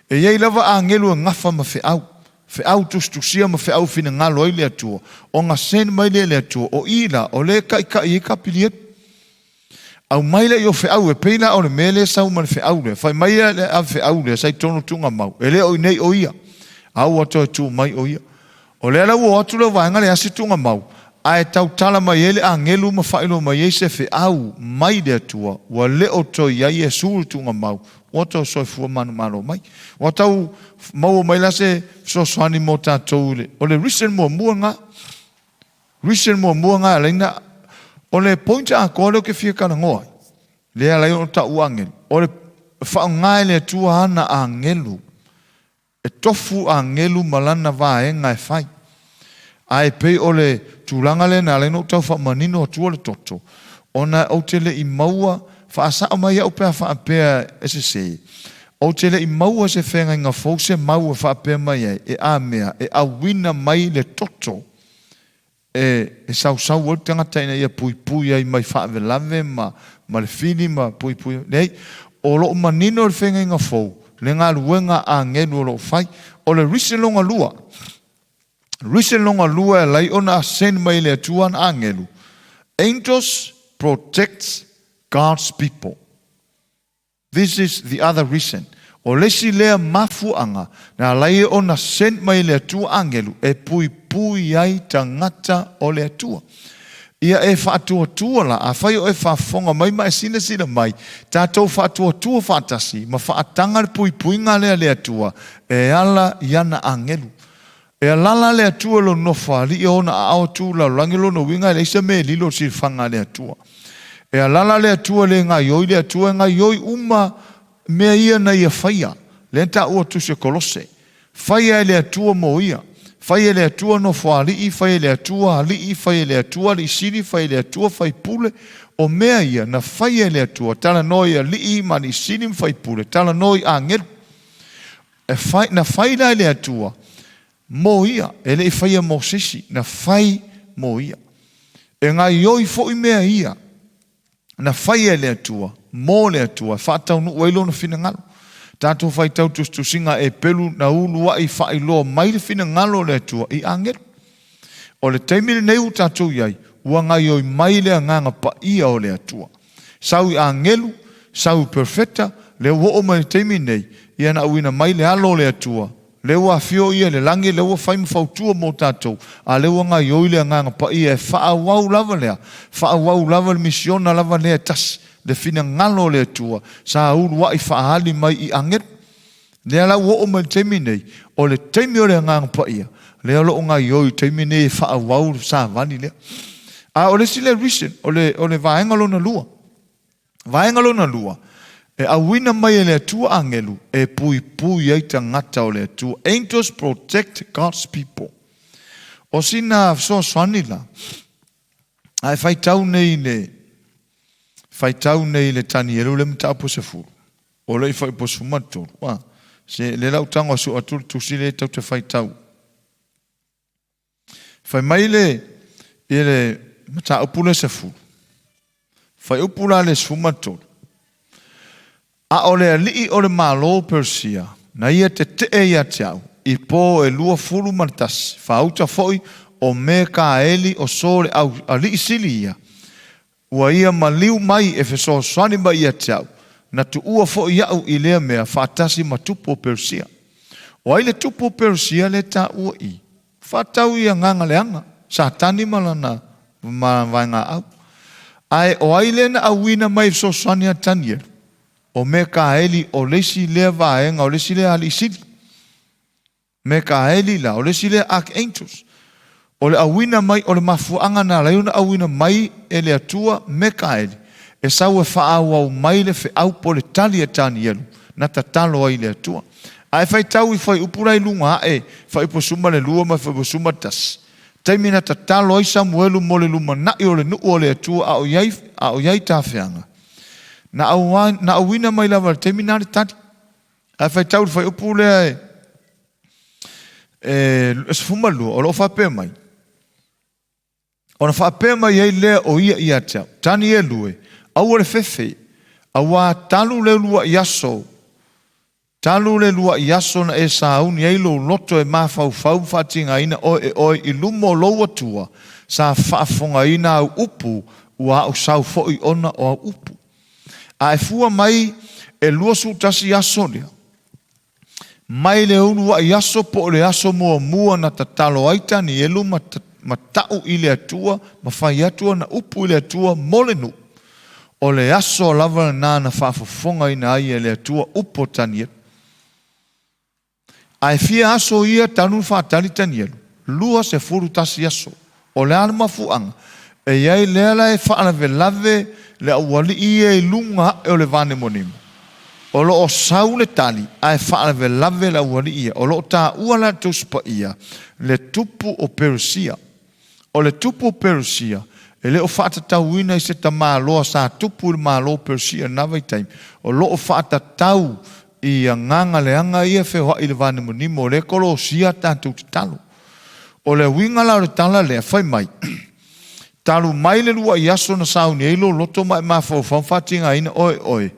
E i ai lava agelu e gafa ma feau, feau tusitusia ma feau finagalo ai le Atua, ona send mai lea e le Atua, o i la, o lea e taitai ai Kapilielu. Aumai lea i o feau, e pei la o le mea lea e sau ma le feau lea, fai mai le ave feau lea sa i totonu o tuugamau, e le o i nei o ia, a ua toe tu mai o ia. O lea la ua o atu le vaega lea asi tuugamau, ae tautala mai ai le agelu ma faailoa mai ai se feau mai le Atua, ua le o toe i ai Iesu i le tuugamau, ua toe soifua manumalo mai. Ua tau maua mai la se fesoasoani mo tatou i le, o le reason muamua lena. Reason muamua lena e ala ai ona, o le point atoa lea ou te fia talanoa ai, lea e ala ai ona tau agelu, o le faaaoga e le Atua ana agelu, e tofu agelu ma lana vaega e fai. Ae pei o le tulaga lea na ala ai ona ou tau faamanino atua le toto, ona ou te le i maua, faasao mai au pe a faapea e sese, ou te le i maua se feagaiga fou se mau e faapea mai ai, e a mea, e auina mai le toto e sausau ai le tagata ina ia puipui ai mai faalavelave ma, ma le fili ma puipui. Leai, o lo o manino le feagaiga fou, le galuega a agelu o lo o fai. O le reason lona lua, reason lona lua e ala ai ona send mai e le Atua ana agelu, angels protect God's people. This is the other reason. O le isi lea mafuaaga na ala ai ona send mai e le Atua agelu e puipui ai tagata o le Atua. Ia e faatuatua la, afai o e faafofoga mai ma e silasila mai, tatou faatuatua faatasi ma faataga le puipuiga lea a le Atua e ala i ana agelu. E alala le Atua i lona nofoalii o ona aao tu lalolagi, lona uiga e leai se mea e lilo i le silafaga a le Atua. E alala le Atua e le gaioi le Atua, e gaioi uma mea ia na ia faia, lea na taua tusi o Kolose. Faia e le Atua mo ia. Faia e le Atua nofoalii, faia e le Atua alii, faia e le Atua alii sili, faia e le Atua faipule. O mea ia na faia e le Atua, talanoa i alii ma alii sili ma faipule, talanoa i agelu. E fai, na fai la e le Atua mo ia, e le i faia mo se isi, na fai mo ia. E gaioi foi mea ia na faia e le Atua mo le Atua e faataunuu ai lona finagalo. Tatou faitau tusitusiga e pelu na uluai faailoa mai le finagalo o le Atua i agelu. O le taimi lenei ua tatou i ai, ua gaioi mai le agaga paia o le Atua. Sau i agelu, sau i perofeta, lea ua oo mai i le taimi nei, ia na auina mai le alo o le Atua, lea ua afio ia i le lagi, lea ua fai ma fautua mo tatou, a lea ua gaioi le agaga paia e faaauau lava lea, faaauau lava le misiona lava lea e tasi, le finagalo o le Atua sa uluai faaali mai i agelu. Lea la ua oo mai i le taimi nei, o le taimi o le Agaga Paia, lea o lo o gaioi i le taimi nei e faaauau le savali lea. A o le isi lea reason, o le, o le vaega lona lua. Vaega lona lua, e auina mai e le Atua agelu e puipui ai tagata o le Atua. Angels protect God's people. O sina fesoasoani la, a e faitau nei i le, faitau nei i le Tanielu le mataupu 10, o le i fuaiupu 13, ua, se le lau tago a sua atu le tusi le tau te faitau. Fai mai le, i le mataupu le 10, fuaiupu la le 13, A o le alii o le Malo o Persia, na ia tetee ia te au, i po e 21, faauta foi o Mekaeli o so le au alii sili ia, ua ia maliu mai e fesoasoani mai ia te au, na tuua foi iaʻu i lea mea faatasi ma tupu o Persia. O ai le tupu o Persia le taua i? Faatau i agaga leaga, Satani ma lana ma vaegaau. Ae o ai lea na auina mai e fesoasoani ia Tanielu? O Mekaeli, o le isi lea vaega, o le isi lea alii sili. Mekaeli la, o le isi lea archangels. O le auina mai, o le mafuaaga na ala ai ona auina mai e le Atua Mekaeli, e sau e faaauau mai le feau po o le tali a Tanielu na tatalo ai i le Atua. A e faitau i fuaiupu la i luga ae, fuaiupu 12 ma fuaiupu 11, taimi na tatalo ai Samuelu mo le lumanai o le nuu o le Atua a o i ai, a o i ai tafeaga, na, au, na auina mai lava i le taimi na le tali. A e faitau i le fuaiupu lea e, e 12, o lo o faapea mai, Ona faapea mai ai lea o ia ia te au, Tanielu e, aua le fefe, auā talu le uluai aso, talu le lua'i aso na e sauni ai lou loto e mafaufau ma faatigaina oe e oe i luma o lou Atua, sa faafofogaina au upu, ua au sau foi ona o au upu. A e fua mai e 21 aso lea, Mai le uluai aso po o le aso muamua na tatalo ai Tanielu ma, ma ta'u i le Atua ma fai atu ana upu i le Atua mo le nuu, o le aso lava lena na faafofogaina ai e le Atua upu o Tanielu. Ae fia aso ia talu na faatali Tanielu? 21 aso. O le a le mafuaaga? E i ai lea la e faalavelave le aualii ia i luga ae o le vanemonimo. O lo o sau le tali ae faalavelave le aualii ia. O lo o taua la le Tusi Paia le tupu o Peresia. O le tupu o Peresia e le o faatatauina i se tamaloa sa tupu i le Malo o Peresia i lena vaitaimi. O lo o faatatau i agaga leaga ia e feoai i le vanemonimo o lea e kolosia a tatou tatalo. O le uiga la o le tala lea, fai mai, Talu mai le lua'i aso na sauni ai lou loto ma e mafaufau ma faatigaina oe oe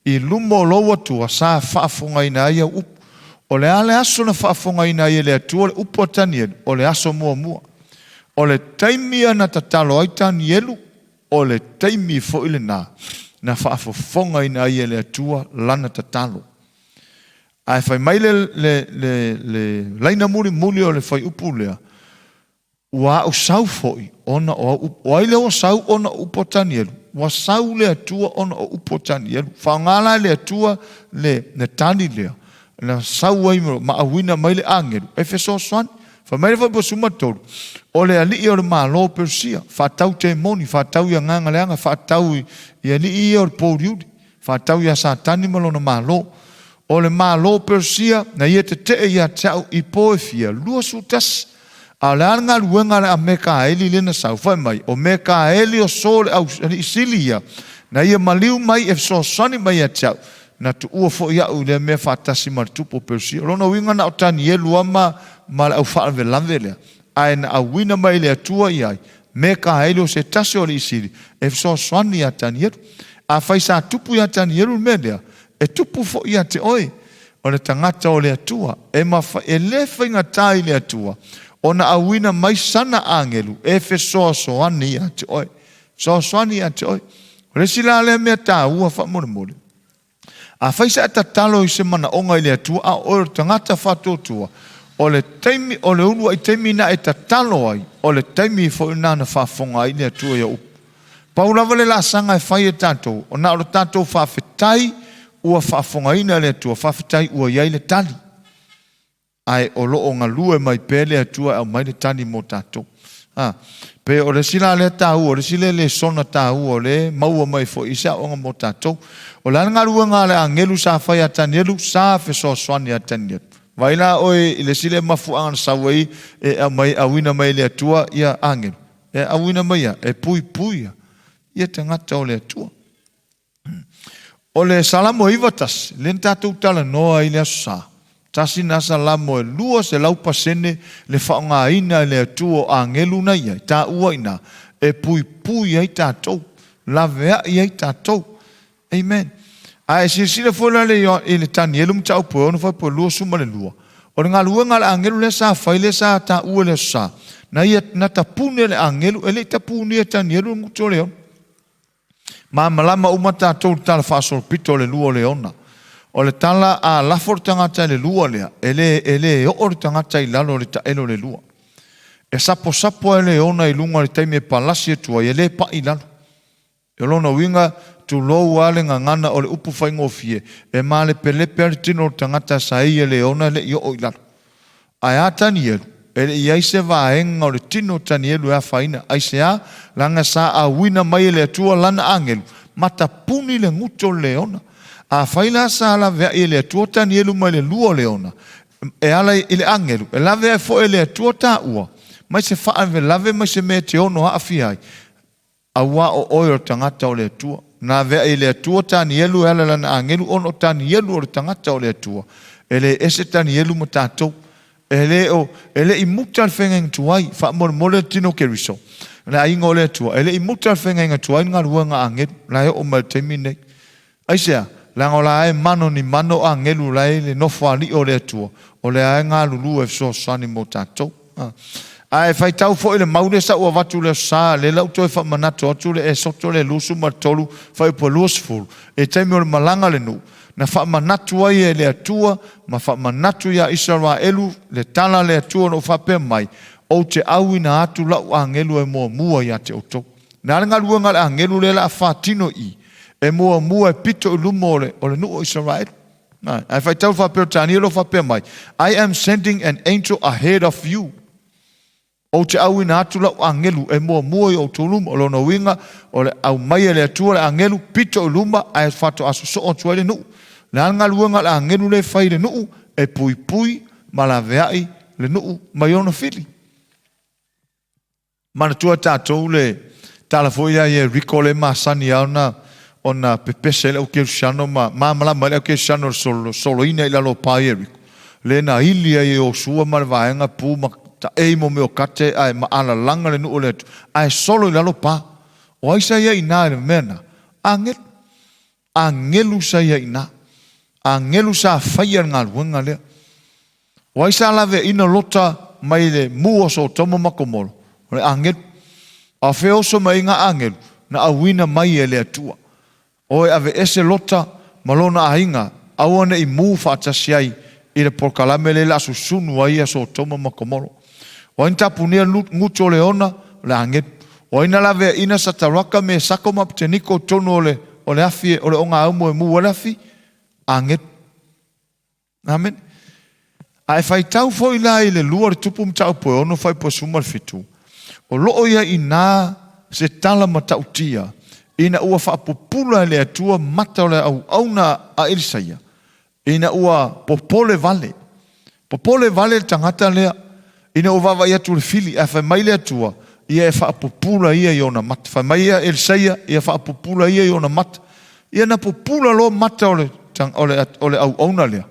i luma o lou Atua sa faafofogaina ai au upu. O le a le aso na faafofogaina ai e le Atua le upu a Tanielu? O le aso muamua. O le taimi ia na tatalo ai Tanielu, o le taimi foi lena na faafofogaina ai e le Atua lana tatalo. Ae fai mai le, le, le, le laina mulimuli o le fuaiupu lea, Ua a'u sau foi ona o au upu. O ai lea ua sau ona o upu a Tanielu? Ua sau le Atua ona o upu a Tanielu. Faaaoga la e le Atua le, le tali lea, na sau ai ma auina mai le agelu e fesoasoani. Fai mai le Fuaiupu 13, O le alii o le malo o Perusia, faatau temoni, faatau i agaga leaga, faatau i, i alii ia o le pouliuli, faatau iā Satani ma lona malo. O le malo o Perusia, na ia tetee ia te au i po e fia, 21. A o le a le galuega a le a Mekaeli lea na sau? Fai mai, o Mekaeli o so le au alii sili ia, na ia maliu mai e fesoasoani mai ia te au, na tuua foi au i lea mea faatasi ma le tupu o Perusia. O lona uiga na o Tanielu lava ma, ma le au faalavelave lea, ae na auina mai e le Atua i ai Mekaeli o se tasi o alii sili e fesoasoani iā Tanielu. Afai sa tupu iā Tanielu le mea lea, e tupu foi ia te oe. O le tagata o le Atua, e mafai, e le faigata i le Atua ona auina mai sana agelu e fesoasoani ia te oe. Fesoasoani ia te oe. O le isi la lea mea taua faamolemole, afai sa e tatalo i se manaoga i le Atua a o oe o le tagata faatuatua, o le taimi, o le uluai taimi na e tatalo ai, o le taimi foi lena na faafofoga ai le Atua i au upu. Pau lava le laasaga e fai e tatou, o na o le tatou faafetai ua faafofogaina e le Atua, faafetai ua i ai le tali. Ae o lo o galue mai pea le Atua e aumai le tali mo tatou. A, pe o le isi la lea taua, o le isi lea lesona taua o lea e maua mai foi i se aoga mo tatou. O le a le galuega a le agelu sa fai ia Tanielu? Sa fesoasoani ia Tanielu. Vaai la oe i le isi lea mafuaaga na sau ai e aumai, auina mai e le Atua ia agelu. E auina mai ia, e puipui ia, ia tagata o le Atua. O le Salamo 91, lea na tatou talanoa ai i le Aso Sa, tasi lena Salamo e 200% le faaaogaina e le Atua o agelu na i ai, taua i ina, e puipui ai tatou, laveai ai tatou. Amen. A e silasila foi la i le Tanielu mataupu e 6 fuaiupu e 22, o le galuega a le agelu lea sa fai, lea sa taua i le Aso Sa, na ia, na tapune le agelu, e le i tapunia e Tanielu le gutu o le ono. Malamalama uma tatou i le tala faasolopito o le lua o leona. O le tala a lafo le tagata i le lua lea, e le, e le oo le tagata i lalo o le taelo o le lua. E saposapo ai le leona i luga i le taimi e palasi atu ai, e le pai i lalo. O lona uiga, tulou lava le gagana o le upu faigofie, e malepelepe lava le tino o le tagata sa ia leona e le i oo i lalo. Ae a Tanielu? E le i ai se vaega o le tino o Tanielu e afaina. Aisea? Leaga sa auina mai e le Atua lana agelu, ma tapuni le guto o le leona. Afai la sa laveai e le Atua Tanielu mai le lua o leona, e ala i le agelu, e laveai foi e le Atua taua, mai se faalavelave mai se mea e te ono aafia ai, Auā o oe o le tagata o le Atua. Na avea'i e le Atua Tanielu e ala i lana agelu ona o Tanielu o le tagata o le Atua. E le ese Tanielu ma tatou. E le o, e le i muta le feagaiga tuai, faamolemole le tino o Keriso, le aiga o le Atua, e le i muta le feagaiga tuai le galuega a agelu, la e oo mai i le taimi lenei. Aisea? Leaga o la e mano ni mano o agelu la e i le nofoalii o le Atua, o lea e galulue e fesoasoani mo tatou. Ae faitau foi le mau lea sa ou avatu i le Aso Sa, lea la ua toe faamanatu atu le Esoto le 23, fuaiupu e 20, i taimi o le malaga a le nuu, na faamanatu ai e le Atua ma faamanatu iā Isaraelu le tala a le Atua o lo o faapea mai, Ou te auina atu lau agelu e muamua ia te outou. Na le galuega a le agelu lea la a faatino i i, e muamua e pito i luma o le, o le nuu o Isaraelu. Ae faitau faapea o Tanielo faapea mai, I am sending an angel ahead of you. Ou te auina atu lau agelu e muamua i outou luma. O lona uiga, o le aumai e le Atua le agelu pito i luma ae faatoa sosoo atu ai le nuu. Le a le galuega a le agelu lea e fai i le nuu? E puipui ma laveai le nuu mai ona fili. Manatua tatou le tala foi ia Ieriko le masani a ona ona pepese ai le au kerisiano ma malamalama ai le au kerisiano i le solo, soloina i lalo o pa o Ieriko. Le na ili ai e Iosua ma le vaega pu ma taei mo mea o kate ae maalalaga le nuu o le Atua ae solo i lalo pa. O ai sa ia i ina i le mea na? Agelu. Agelu sa ia i ina. Agelu sa faia le galuega lea. O ai sa laveaina Lota mai le mu o Sotoma ma Komoro? O le agelu. A o fea oso mai ai ngā agelu? Na auina mai e le Atua. O e aveese Lota ma lona aiga, aua ne i mu faatasi ai i le polokalame lea o le a susunu ai ia Sotoma ma Komoro. O ai na tapunia gutu o le ona? O le agelu. O ai na laveaina Sataraka, Mesaka ma Apeteniko i totonu o le, o le afi, o le ogaumu e mu ai le afi? Agelu. Amene. A e faitau foi la i le lua o le tupu mataupu e ono faipua suma le fitu, o loo ia ina se tala matautia ina ua faapupula e le Atua mata o le auauna a Elisaia, ina ua popole vale. Popole vale le tagata lea, ina ua vaavaai atu i le fili, ae fai mai le Atua, ia e faapupula ia i ona mata. Fai mai ia Elisaia, ia faapupula ia i ona mata. Ia na pupula loa mata o le, o le, o le auauna lea.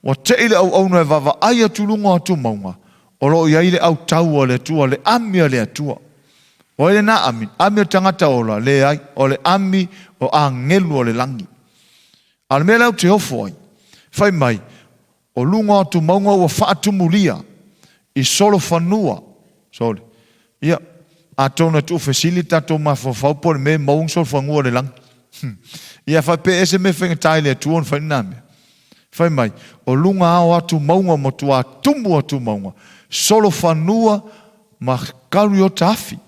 Ua tei le auauna e vaavaai atu i luga o atumauga, o lo o i ai le autau a le Atua, le ami a le Atua. O ai lena ami? Ami o le tagata ola? Leai, o le ami o agelu o le lagi. A o le mea lea ou te ofo ai, fai mai, o luga o atumauga ua faatumulia i solofanua, sole, ia, atonu e tuufesili tatou mafaufau po o le mea e maua ni solofanua o le lagi. Ia, faapea ese mea faigata i le Atua ona fai lena mea. Fai mai, o luga ao atumauga matua tumu atumauga, solofanua ma kariota afi.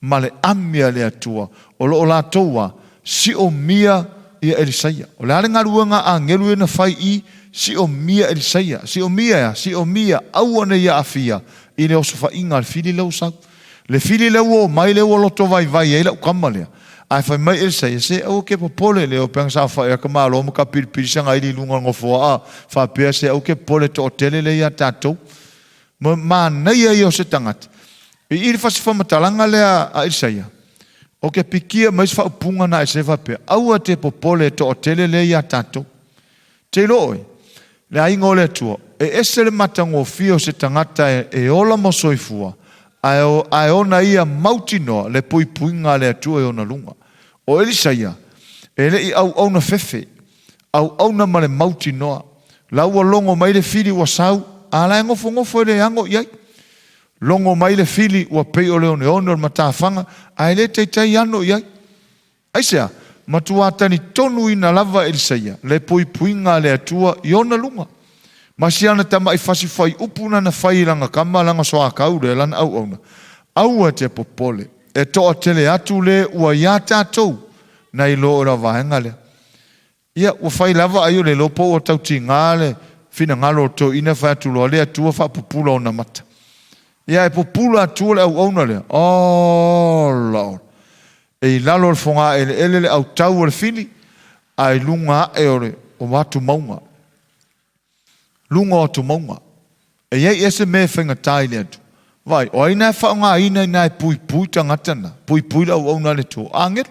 ma le ami a le Atua, o lo o latou a siomia ia Elisaia. O le a le galuega a agelu ia na fai i siomia Elisaia? Siomia e a? Siomia aua ne i aafia i le osofaiga a le fili lea ua sau. Le fili lea ua omai lea ua loto vaivai ai lau tama lea. Ae fai mai Elisaia, Se aua ke popole, le o peanga saofai a ka malo ma ka pilipili sagaili i luga o le nofoa a faapea, se aua ke popole toatele lea ia tatou. Ma manaia ia o se tagata. I i le fasi faamatalaga lea a Isaia, o ke pikia mai se faaupuga na Isaia faapea, Aua te popole e toatele lea iā tatou. Te iloa oe, le aiga o le Atua, e ese le matagofie o se tagata e ola ma soifua, ae, ae ona ia mautinoa le puipuiga a le Atua i ona luga. O Elisaia, e le i auauna fefe, auauna ma le mautinoa. La ua logo mai le fili ua sau, a la e nofonofo e le ano i ai. Logo mai le fili ua pei o le oneone o le matafaga, ae le taitai ano i ai. Aisea? Matua talitonuina lava Elisaia le puipuiga a le Atua i ona luga. Ma si ana tama'i fasi fuaiupu na na fai i lana kama lana soakau lea lana auauna, Aua te popole, e toatele atu le ua iā tatou nai lo o la vaega lea. Ia, ua fai lava ai o le iloa po ua tau tiga le finagalo o le toeaina fai atu loa, le Atua faapupula ona mata. Ia, e pupula atua le auauna lea. Ola, ola. E i lalo o le fogaeleele le autau o le fili, a i luga ae o le o atumauga. Luga o atumauga. E i ai ea se mea e faigata i le Atua? Vaai, o ai na e faaaogaina ina e puipui tagata na, puipui le auauna a le Atua? O agelu.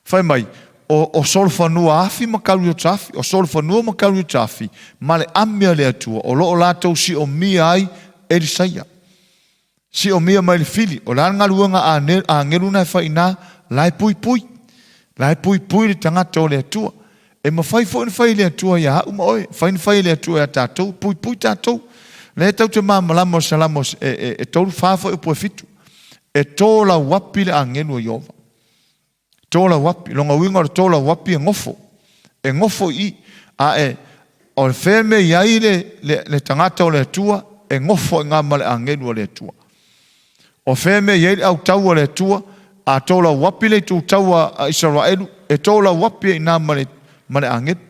Fai mai, o, o solofanua afi ma kariota afi, o solofanua ma kariota afi, ma le ame a le Atua, o lo o latou siomia ai Elisaia. Siomia mai le fili, o le a le galuega a agelu na e fai i ina? La e puipui. La e puipui le tagata o le Atua. E mafai foi ona fai e le Atua ia au ma oe, mafai ona fai e le Atua ia tatou, puipui tatou. Lea e tau te malamalama o le Salamo e, e, e tolu fa foi upu e fitu. E tō lauapi le agelu o Iova. Tō lauapi, lona uiga o le tō lauapi e nofo. E nofo i i. A e, o le fea mea i ai le, le, le tagata o le Atua, e nofo i ngā ma le agelu a le Atua. O fea mea i ai le autau a le Atua, a tō lauapi le itu taua a Isaraelu, e tō lauapi e inā ma le, ma le agelu.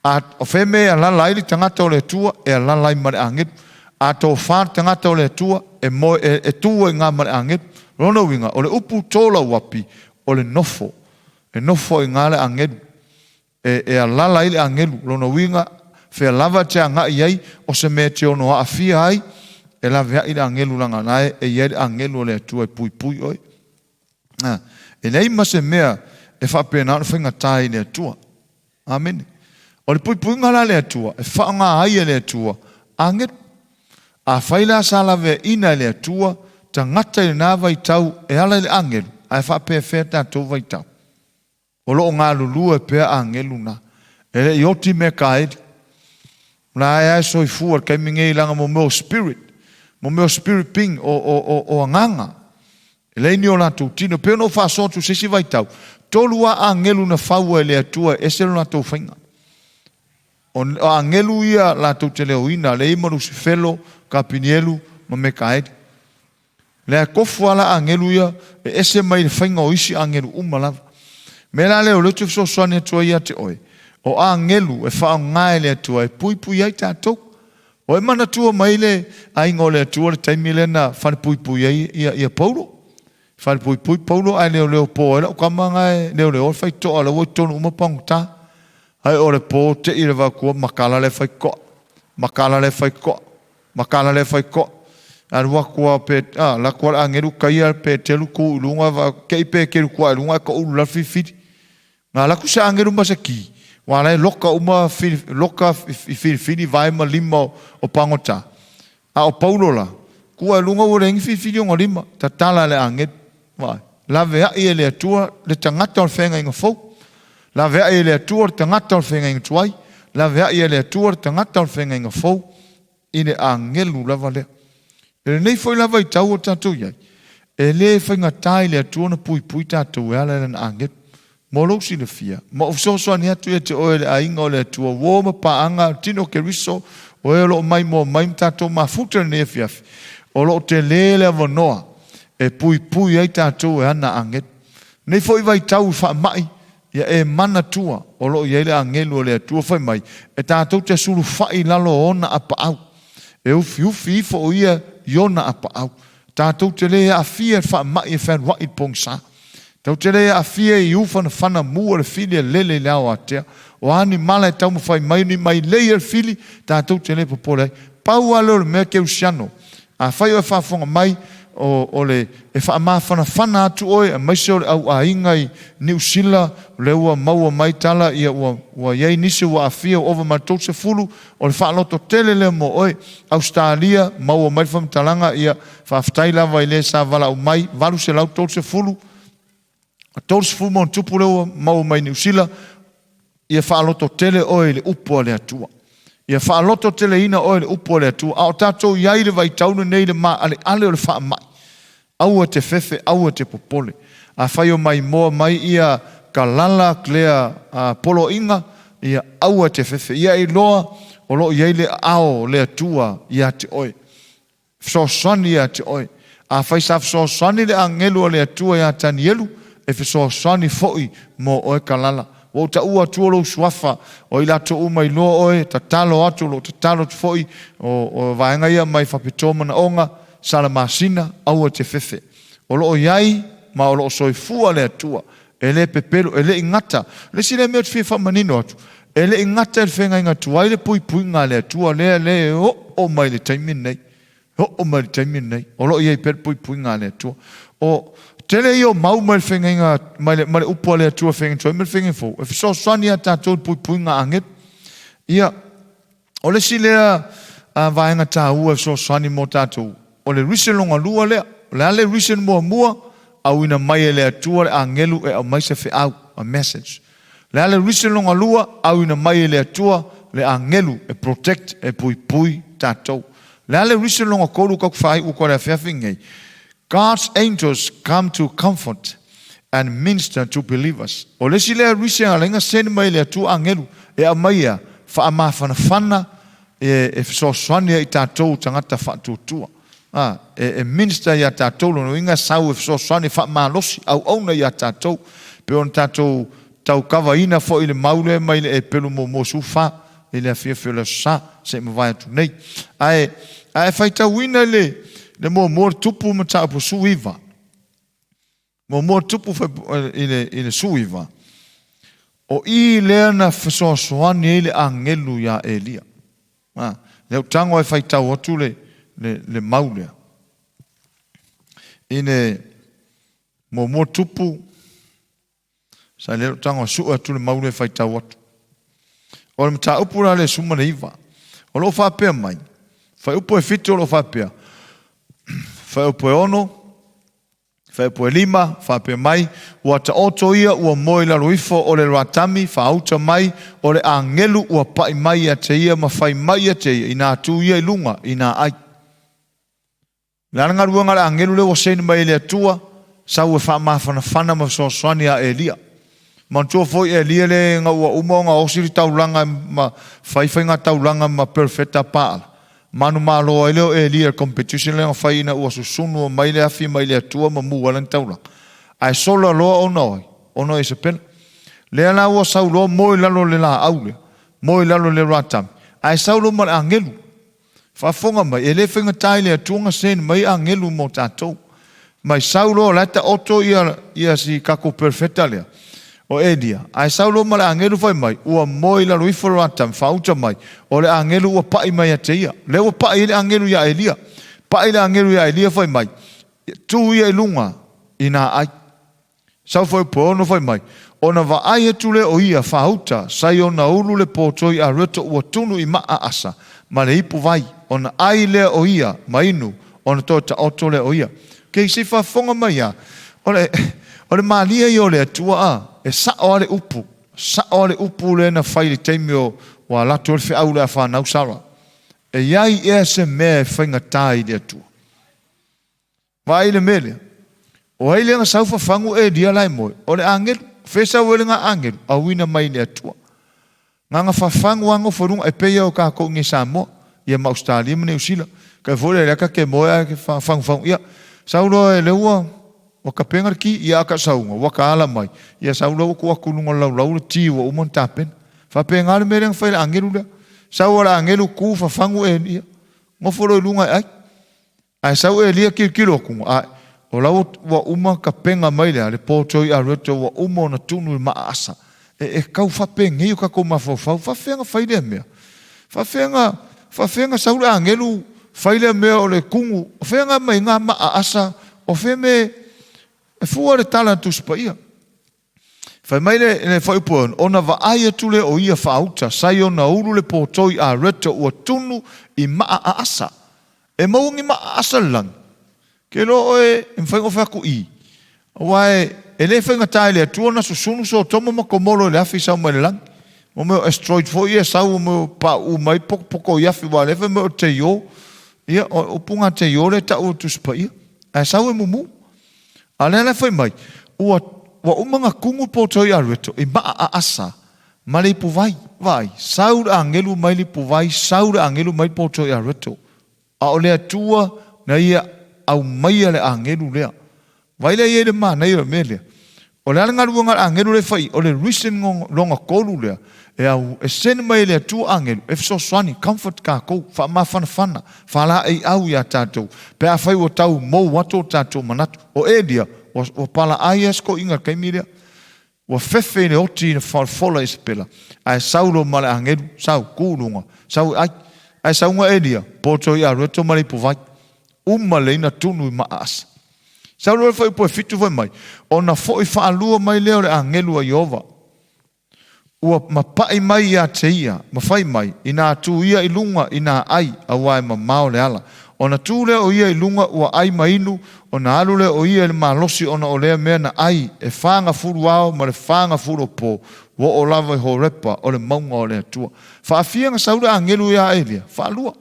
A o fea mea e alala ai le tagata o le Atua, e alala ai ma le agelu. A tofā le tagata o le Atua, e moe, e, e tū ai ngā ma le agelu. Lona uiga, o le upu tō lauapi, o le nofo. E nofo ai ngā le agelu. E, e alala ai le agelu. Lona uiga, fea lava e te agai ai, o se mea e te ono aafia ai, e laveai le agelu leaga la e, e i ai le agelu o le Atua e puipui oe. A, e leai ma se mea e faapena ona faigata ai i le Atua. Amene. O le puipuiga la a le Atua, e faaaoga ai e le Atua agelu. Afai la sa laveaina e le Atua tagata i lena vaitau e ala i le agelu, ae faapefea tatou vaitau? O lo o galulue pea agelu na. E le i oti Mekaeli. La e ae soifua i le taimi nei leaga mo mea o spirit, mo mea o spirit being, o, o, o, o agaga. E leai ni o latou tino. Pei ona ou faasoa atu i se isi vaitau, tolu lava agelu na faua e le Atua e ese lo latou faiga. O, o agelu ia latou te leoina, le i ma Lusifelo, Kapinielu ma Mekaeli. Lea e tofu lava la agelu ia e ese mai le faiga o isi agelu uma lava. Mea la lea o lea ou te fesoasoani atu ai ia te oe, o agelu e faaaoga e le Atua e puipui ai tatou. O e manatua mai le aiga o le Atua le taimi lea na falepuipui ai ia, ia Paulo. Falepuipui Paulo ae leoleo po ai lau tama na e leoleo le faitotoa la ua i totonu uma pagota. Ae o le po te i le vatua makala le faitotoa. Makala le faitotoa. Makala le faitotoa. Alu atu a pe a la atu a le agelu taia Petelu tu i luga va te i Petelu tua i luga ae toulu la filifili. Na alu atu se agelu ma se ki ua la e loka uma loka i filifili vae ma lima o pagota. A o Paulo la, tua i luga ua leai ni filifili ona lima, tatala e le agelu. Vaai, laveai e le Atua le tagata o le feagaiga fou. Laveai e le Atua le tagata o le feagaiga tuai. Laveai e le Atua le tagata o le feagaiga fou i le agelu lava lea. I lenei foi lava vaitau o tatou i ai, e le faigata i le Atua ona puipui tatou e ala i Lana agelu. Mo lou silafia, ma ou fesoasoani atu ia te oe le aiga o le Atua, uo ma paaga, tino Keriso, o e o lo o maimoa mai ma tatou mafuta i lenei afiafi, o lo o tele le avanoa e puipui ai tatou e ana agelu. Nei foi vaitau i faamai, ia e manatua o lo o i ai le agelu o le Atua fai mai, e tatou te sulufai i lalo o ona apaau. E ufiufi ifo o ia i ona apaau. Tatou te le aafia i le faamai e fealuai i le pogisa. Tatou te le aafia i ufanafana mu o le fili e lele i le ao atea. O a ni mala e taumafai mai ni mailei a le fili, tatou te le popole ai. Pau lava lea o le mea kerisiano. Afai o e faafofoga mai, o, o le, e faamafanafana atu oe, aemaise o le au aiga i Niu Sila, o lea ua maua mai tala, ia ua, ua i ai nisi ua aafia ua ova ma le 30, o le faaloto tele lea mo oe. Ausetalia, maua mai le faamatalaga, ia, faafetai lava i le sa valaau mai, 830, 30 ma ona tupu lea ua maua mai Niu Sila, ia faalototele oe i le upu a le Atua. Ia faalototeleina oe i le upu a le Atua. A o tatou i ai i le vaitau lenei i le maaleale o le faamai, aua te fefe, aua te popole. Afai o maimoa mai ia kalala lea poloaiga, ia aua te fefe. Ia iloa o lo o i ai le aao o le Atua ia te oe. Fesoasoani ia te oe. Afai sa fesoasoani le agelu a le Atua iā Tanielu, e fesoasoani foi mo oe kalala. Ua ou taua atua lou suafa, o i latou uma iloa oe, tatalo atu, o lo o tatalo atu foi, o vaega ia mai Faapitoa Manaoga, Salamasina, aua te fefe. O lo o i ai ma o lo o soifua le Atua. E le pepelo, e le i gata. O le isi lea mea ou te fia faamanino atu, e le i gata i le feagaiga tuai le puipuiga a le Atua lea le oo mai i le taimi lenei. E oo mai i le taimi lenei, o lo o i ai pea le puipuiga a le Atua. O tele ia o mau mai le feagaiga, mai le, mai le upu a le Atua feagaiga tuai ma le feagaiga fou, e fesoasoani ia tatou i le puipuiga agelu. Ia, o le isi lea vaega taua e fesoasoani mo tatou, o le reason lona lua lea. O le a le reason muamua? Auina mai e le Atua le agelu e aumai se feau, a message. O le a le reason lona lua? Auina mai e le Atua le agelu e protect, e puipui tatou. O le a le reason lona tolu tatou te faaiu atu ai le afiafi lenei? God's angels come to comfort and minister to believers. O le isi lea reason ala ai na send mai e le Atua agelu e aumai ia faamafanafana e fesoasoani ai i tatou tagata faatuatua. A, e minister ia tatou, lona uiga sau e fesoasoani e faamalosi auauna ia tatou. Pe ona tatou taukavaina foi le mau lea mai le Epelu muamua 14 i le afiafi o le Aso Sa se i mavae atu nei. Ae, a e faitauina le, le muamua le tupu mataupu 19, muamua le tupu i le, i le 19, o i lea na fesoasoani ai le agelu iā Elia. A, lea ou tago e faitau atu le, le, le mau lea. I le muamua tupu, Sa lea lou tago e sue atu le mau lea e faitau atu. O le mataupu la le 19, o lo o faapea mai, fuaiupu e 7 o lo o faapea, fuaiupu e 6, fuaiupu e 5, faapea mai, ua taoto ia ua moe i lalo ifo o le Ratami, faauta mai, o le agelu ua pai mai ia te ia ma fai mai ia te ia, inā tu ia i luga, inā ai. Le a le galuega a le agelu lea ua send mai e le Atua, sau e faamafanafana ma fesoasoani ia Elia. Manatua foi Elia le ina ua uma ona osi le taulaga ma fai faigataulaga ma perofeta a Paala. Manumalo ai lea o Elia i le competition lea na fai ina ua susunu mai le afi mai le Atua ma mu ai lana taulaga. Ae sola loa ona o ai? Ona o Isapela. Lea la ua sau loa moe i lalo o le laau lea, moe i lalo o le ratami, ae sau loa ma le agelu. Faafofoga mai, e le faigata i le Atua ona send mai agelu mo tatou. Mai sau loa o la e taoto ia, ia si tatou perofeta lea, o Elia, ae sau loa ma le agelu fai mai, ua moe i lalo ifo le ratami, faauta mai, o le agelu ua pai mai ia te ia. Lea ua pai ai le agelu ia Elia. Pai le agelu ia Elia fai mai, tu ia i luga i nā ai. Sau foi po ono fai mai, ona vaai atu lea o ia faauta, sai ona ulu le potoi a reto ua tunu i maa asa, ma le ipu vai, ona ai lea o ia ma inu, ona toe taoto lea o ia. Okay, se i faafofoga mai a, o le, o le malie ia o le Atua a, e sao a le upu, sao a le upu lea na fai i le taimi o ua alu atu ai le feau lea a fanau Sara. E i ai ea se mea e faigata i le Atua? Vaai i le mea lea. O ai lea na sau fafagu Elia la e moe? O le agelu. Fe sau ai le ga agelu? Auina mai le Atua. Ganga fafagu a nofo i luga e pei o tatou i Samoa, ia ma Australia ma Niu Sila. Kai foi le ka ke moe a ke fafagu ia. Sau loa e le ua ua kapenga le ki ia aka sauga ua ka ala mai. Ia sau loa ua ku atu i luga o le laulau le ti ua uma ona tapena. Faapena le mea lea na fai e le agelu lea. Sau a le agelu ku fafagu Elia. Nofo loa i luga e ai. Ae sau Elia tilotilo atu, ae o la ua uma tapena mai le a, le potoi areto ua uma ona tunu i maa asa. E, e tau faapenei o tatou mafaufau, faafefea na fai lea mea? Faafefea na, faafefea na sau le agelu fai lea mea o le tunu? O fea na aumai na maa asa? O fea me, e fua le tala a le Tusi Paia. Fai mai le, le fuaiupu e ono, ona vaai atu lea o ia faauta, sai ona ulu le potoi areto ua tunu i maa aasa. E maua ni maa aasa i le lagi. Ke iloa oe e mafai ona fai atu i. Aua e, e le faigata i le Atua ona susunu Sotoma ma Komoro i le afi sau mai le lagi. Mo mea o asteroid foi ia sau mo mea pauu mai potopoto i afi, aua o lea fai mai o le teio. Ia, o upu na teio lea e tau e le Tusi Paia. Ae sau e mumu. A o lea la e fai mai, ua, ua uma ona tumu potoi alueto i maa aasa ma le ipuvai. Vaai, sau le agelu mai le ipuvai, sau le agelu mai le potoi alueto. A o le Atua na ia aumaia le agelu lea. Vaai lea i ai le manaia o le mea lea. O le a le galuega a le agelu lea e fai? O le reason lona tolu lea, e au, e send mai e le Atua agelu e fesoasoani, comfort tatou, faamafanafana, faalaeiau iā tatou, pe afai ua tau mou atu o tatou manatu. O Elia, ua, ua palaai lava si toeaina i le taimi lea. Ua fefe i le oti i le folafola Isapela, ae sau loa ma le agelu, sau, tu i luga, sau e ai. Ae sauga Elia, poto i alueto ma le ipuvai. Uma lelei na tunu i maa asa. Sau loa le fuaiupu e fitu fai mai, ona foi faalua mai lea o le agelu a Ieova. Ua mapai mai ia te ia, ma fai mai, inā tu ia i luga i nā ai, aua e mamao le ala. Ona tu lea o ia i luga ua ai ma inu, ona alu lea o ia i le malosi ona o lea mea na ai, e fagafulu ao ma le fagafulu o po, ua oo lava i Horepa o le mauga o le Atua. Faafia na sau le agelu iā Elia? Faalua.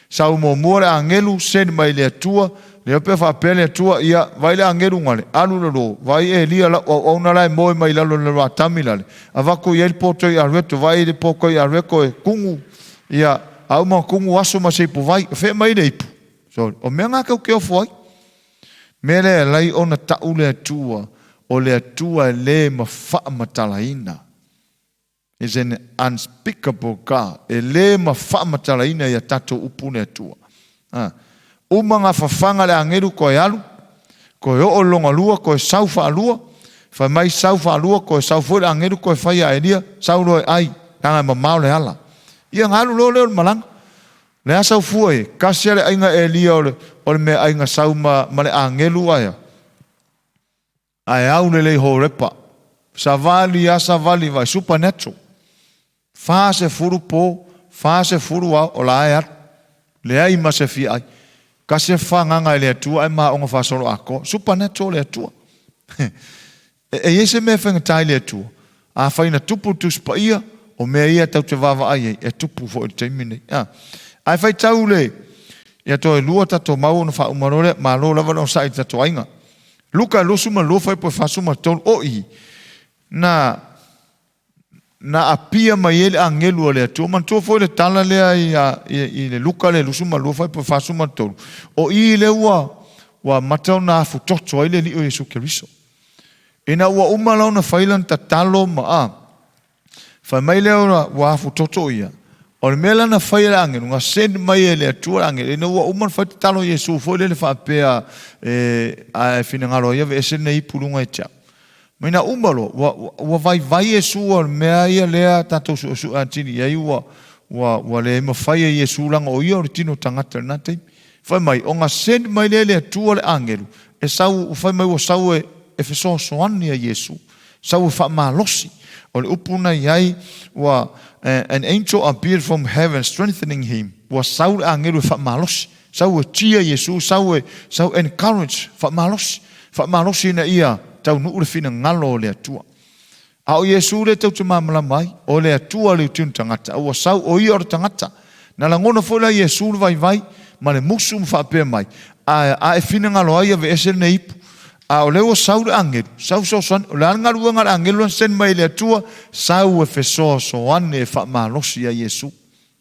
Sau muamua le agelu, send mai le Atua, lea pe faapea le Atua, ia, vai le agelu gale, alu lalo, vai Elia lau auauna la e moe mai lalo i le ratami lale, avatu i ai le poto i areto, vai le poto i areto e kugu, ia, a uma kugu aso ma se ipu vai, o fea mai le ipu? Sorry. O mea ngā kau ke ofo ai. Mea lea e alai ona ta'u le Atua, o le Atua e le mawhaamatalaina. Is an unspeakable God. E le ma faamatalaina ia tatou upu le Atua. A. Uma ngā fafaga le agelu koe alu, koe oo i lona lua, koe sau faalua, fai mai sau faalua, koe sau foi le agelu koe fai ia Elia, sau loa e ai, leaga e mamao le ala. Ia na alu loa lea o le malaga. Le a sau fua e, kasi a le aiga Elia o le, o le mea aiga sau ma, ma le agelu aia. Ae au lelei Horepa. Savali a savali vai supernatural. 40 po, 40 ao, o la e alu. Leai ma se fia ai. Kasi e whanganga e le Atua e ma onga whasolo ako. Supernatural le Atua. E, e i ai se mea whaingatai le Atua. A whai na tupu Tusi Paia, o mea ia tau te vaavaai ai, e tupu foi i le taimi nei. A. Ae faitau le, ia toe lua tatou mau ona faauma loa lea, malo lava le onosai i le tatou aiga. Luka 22 fuaiupu e 43, o i, na, Na apia mai ai le agelu a le Atua. Manatua foi le tala lea i, a, i, i le Luka le 22 fuaiupu 43. O i lea ua, ua amata ona afutoto ai le Alii o Iesu Keriso. Ina ua uma la ona fai lana tatalo ma a, fai mai lea ua, ua afutoto ia. O le mea la na fai e le agelu, na send mai e le Atua le agelu. Ina ua uma ona fai tatalo a Iesu foi lele faapea, e, a e finagalo ai aveese lenei ipu i luga ia te au. Ma ina uma loa, ua, ua, ua vaivai Iesu o le mea ia lea tatou suesu'e atili i ai ua, ua, ua le mafai e Iesu leaga o ia o le tino tagata i lena taimi. Fai mai, ona send mai lea e le Atua le agelu e sau, fai mai ua sau e, e fesoasoani a Iesu, sau e faamalosi. O le upu na i ai, ua, an angel appeared from heaven strengthening him. Ua sau le agelu e faamalosi, sau e cheer Iesu, sau e, sau encourage, faamalosi. Faamalosi ina ia taunuu le finagalo o le Atua. A o Iesu lea tou te malamalama ai, o le Atua le utinu tagata, a ua sau o ia o le tagata. Na lagona foi la Iesu le vaivai ma le musu ma faapea mai, A, a e finagalo ai aveese lenei ipu. A o lea ua sau le agelu, sau fesoasoani. O le a le galuega a le agelu na send mai e le Atua? Sau e fesoasoani e faamalosi ia Iesu.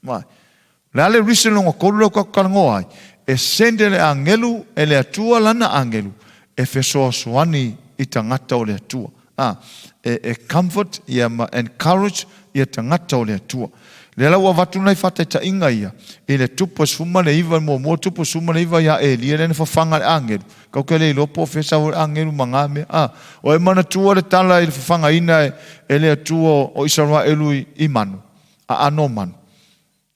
Mai. O le a le reason lona tolu lea ua tatou talanoa ai? E send e le agelu e le Atua lana agelu e fesoasoani i tagata o le Atua. A, e, e comfort ia ma encourage ia tagata o le Atua. Lea la ua avatu nai faataitaiga ia i le tupu e 19 le muamua tupu 19 ia Elia lea na fafaga le agelu. Kau ke le iloa po o fea sau le agelu ma ngā mea. A, o e manatua le tala i le fafagaina e, e le Atua o Isaraelu i, i manu, aano o manu.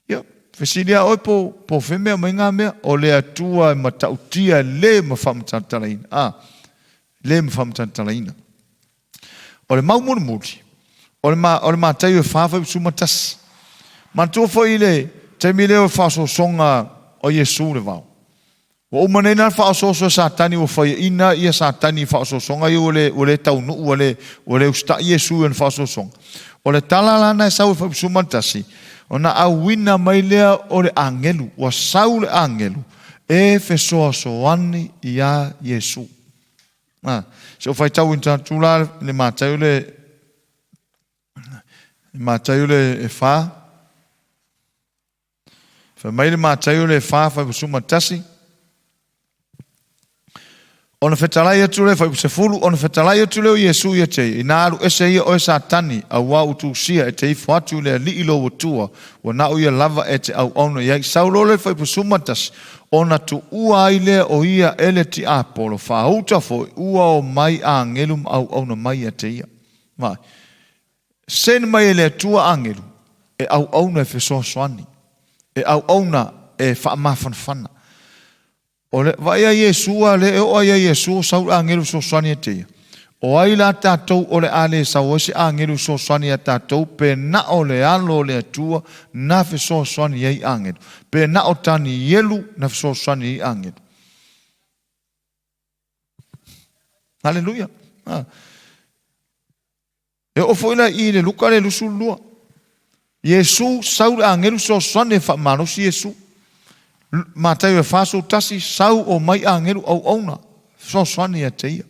Ia, fesili a oe po, po o fea mea mai ngā mea, o le Atua e matautia e le ma faamatalatalaina. A, le ma faamatalatalaina. O le mau mulimuli, o le, ma, o le Mataio e 4 fuaiupu 11. Manatua foi i le taimi lea o le faaosoosoga o Iesu i le vao. Ua uma nei la le faaosooso e Satani ua faiaina ia Satani i faaosoosoga ia ua le, ua le taunuu, ua le, ua le usitai Iesu i ona faaosoosoga. O le tala la na e sau e fuaiupu 11, ona auina mai lea o le agelu, ua sau le agelu e fesoasoani iā Iesu. A, se o faitau ina tatou la le Mataio le, Mataio le e 4, Fai mai le Mataio le 4 fuaiupu 11, Ona fetalai atu lea, fuaiupu 10, ona fetalai atu lea o Iesu ia te ia, ina alu ese ia oe Satani, auā ua tusia e te ifo atu i le Alii lou Atua, ua na o ia lava e te auauna i ai. Sau loa lea fuaiupu 11, ona tuua ai lea o ia e le tiapolo, faauta foi, ua o mai agelu ma auauna mai ia te ia. Vaai. Send mai e le Atua agelu e auauna e fesoasoani, e auauna e faamafanafana. O le vaai a Iesu a le e oo ai ia Iesu o sau le agelu fesoasoani ia te ia. O ai la tatou o le a le sau ai se agelu fesoasoani ia tatou pe na o le alo o le Atua na fesoasoani ai agelu, pe na o Tanielu na fesoasoani ai agelu. Haleluia. Ah. E oo foi la i le Luka le 22. Iesu sau le agelu fesoasoani e faamalosi Iesu. Mataio e 41, sau o mai agelu auauna fesoasoani ia te ia.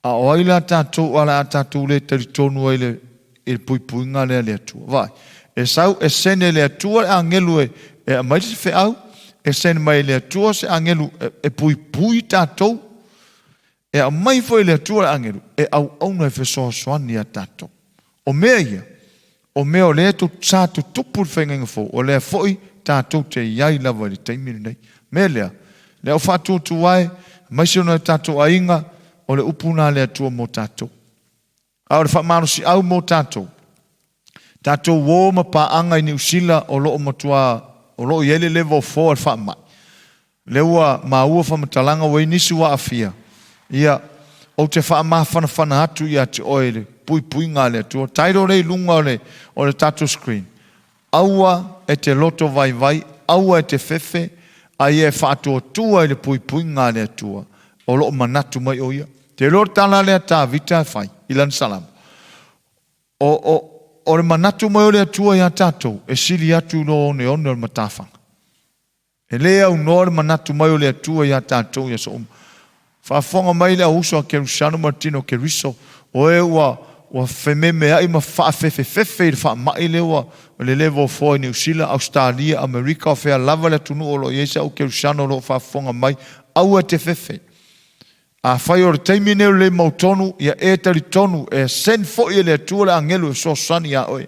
A o ai la tatou a le a tatou le talitonu ai le i le puipuiga lea a le Atua. Vaai, e sau e sene le Atua le agelu e, e aumai se feau, e sene mai e le Atua se agelu e, e puipui tatou, E aumai foi e le Atua le agelu e auauna e fesoasoani iā tatou. O mea ia, o mea o lea sa tutupu i le faigaiga fou, o lea foi tatou te i ai lava i le taimi lenei. Mea lea, le au faatuatuae, aemaise ona o tatou aiga, o le upu lena a le Atua mo tatou. A o le faamalosiau mo tatou, tatou o ma paaga i Niu Sila o lo o matua o lo o i ai le level 4 o le faamai. Lea ua maua faamatalaga ua i ai nisi ua aafia. Ia, ou te faamafanafana atu ia te oe i le puipuiga a le Atua. Title lea i luga o le, o le tatou screen. Aua e te loto vaivai, aua e te fefe, a ia e faatuatua i le puipuiga a le Atua, o lo o manatu mai o ia. Te iloa le tala lea a Tavita e fai i lana Salamo, o, o, o le manatu mai o le Atua iā tatou, e sili atu i lo oneone o le matafaga. E le aunoa le manatu mai o le Atua iā tatou i aso uma. Faafofoga mai le auuso a Kerusiano ma le tino o Keriso, o e ua, ua fememeai ma faafefefefe i le faamai lea ua lelevo foa i Niu Sila, Ausetalia, Amerika, o fea lava le atunuu o lo o i ai se au kerisiano o lo o faafofoga mai, aua e te fefe. Afai o le taimi lenei o le le mautonu, ia e talitonu e send foi e le Atua le agelu e fesoasoani iā oe.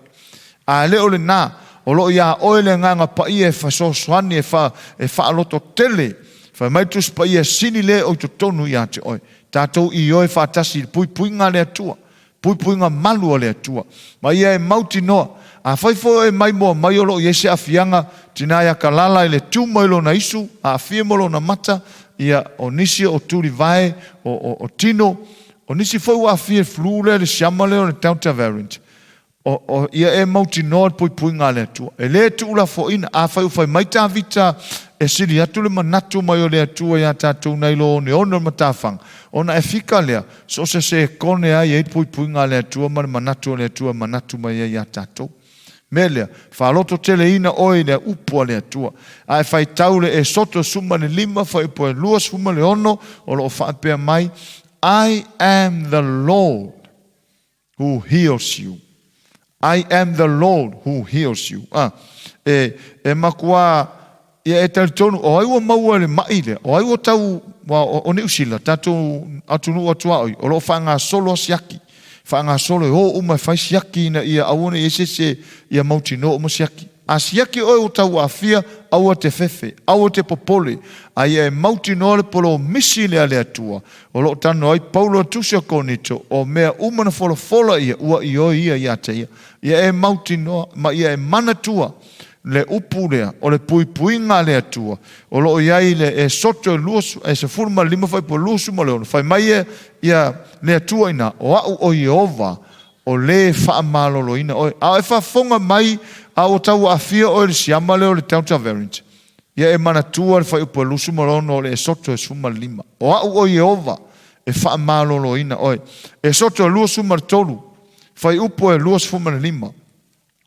A le o lena, o lo o iā oe le Agaga Paia e fesoasoani e, fa, e faalototele. Fai mai le Tusi Paia, sili le o i totonu ia te oe. Tatou ioe faatasi i le puipuiga a le Atua, puipuiga malu a le Atua. Ma ia e mautinoa, afai foi o e maimoa mai o lo o i ai se aafiaga, tina ia kalala i le tu mai lona isu, aafia ma lona mata, ia, o nisi o tulivae, o, o, o tino, o nisi foi ua aafia i le flu lea, le siama lea o le Delta variant. O, o, ia e mautinoa le puipuiga a le Atua. E le tuulafoaina. Afai ua fai mai Tavita e sili atu le manatu mai o le Atua iā tatou nai lo oneone o le matafaga, ona e fika lea, so o se sekone lava e i ai le puipuiga a le Atua ma le manatu o le Atua e manatu mai ai iā tatou. Mea lea, faalototeleina oe i le upu a le Atua. A e faitau le Esoto 15 fuaiupu e 26, o lo o faapea mai, I am the Lord who heals you. I am the Lord who heals you. Ah, e, e makuā, ia e talitonu, o ai ua maua i le maʻi lea, o ai ua tau, ua, o, o Niu Sila, tatou atunuu atuaoi, o lo o faagasolo a siaki, faagasolo e o uma e fai siaki ina ia aua ne i ai se isi e, ia mautinoa uma siaki. A siaki oe ua tau aafia, aua te fefe, aua te popole, a ia e mautinoa le polomisi lea a le Atua, o lo o talanoa ai Paulo e tusi o Korinito, o mea uma na folafola ia, ua ioe ia ia te ia. Ia e mautinoa, ma ia e manatua le upu lea, o le puipuiga a le Atua, o lo o i ai le Esoto e lua, e 15 fuaiupu e 26, fai mai e ia le Atua ina, o au o Ieova, o lē faamaloloina oe. A o e faafofoga mai a ua tau aafia oe i le siama lea o le Delta variant, ia e manatua le fuaiupu e 26 o le Esoto e 15, O au o Ieova e faamaloloina oe. Esoto e 23, fuaiupu e 25.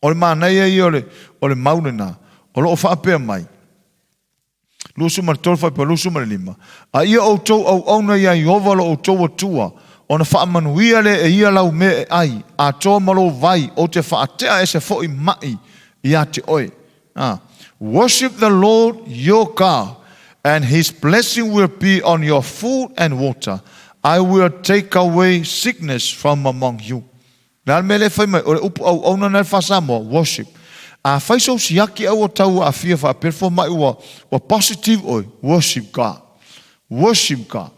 O le manaia ia o le, o le mau lena, o lo o faapea mai, 23 fuaiupu 25, A ia outou auauna iā Ieova lo outou Atua, ona faamanuia lea e ia lau mea e ai, atoa ma lou vai, ou te faatea ese foi maʻi iā te oe. A. Worship the Lord your God, and his blessing will be on your food and water. I will take away sickness from among you. Le a le mea lea e fai mai? O le upu auauna na i le faa-Samoa, worship. A fai sou siaki a ua tau aafia faapea le fomai ua, ua positive oe, worship God. Worship God.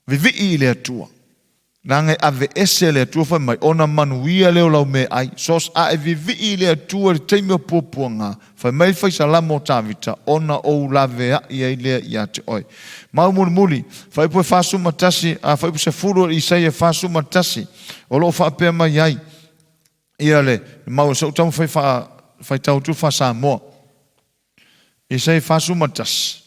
Vivii i le Atua. Leaga e aveese le Atua fai mai, ona manuia lea o lau meaai. Sos, a e vivii i le Atua i le taimi o puapuaga, fai mai le faisalamo o Tavita, ona ou laveai ai lea ia te oe. Mau mulimuli, fuaiupu e 41, a fuaiupu 10 o Isaia 41, o lo o faapea mai ai ia le mau sa ou taumafai faa faitau atu faa-Samoa. Isaia 41.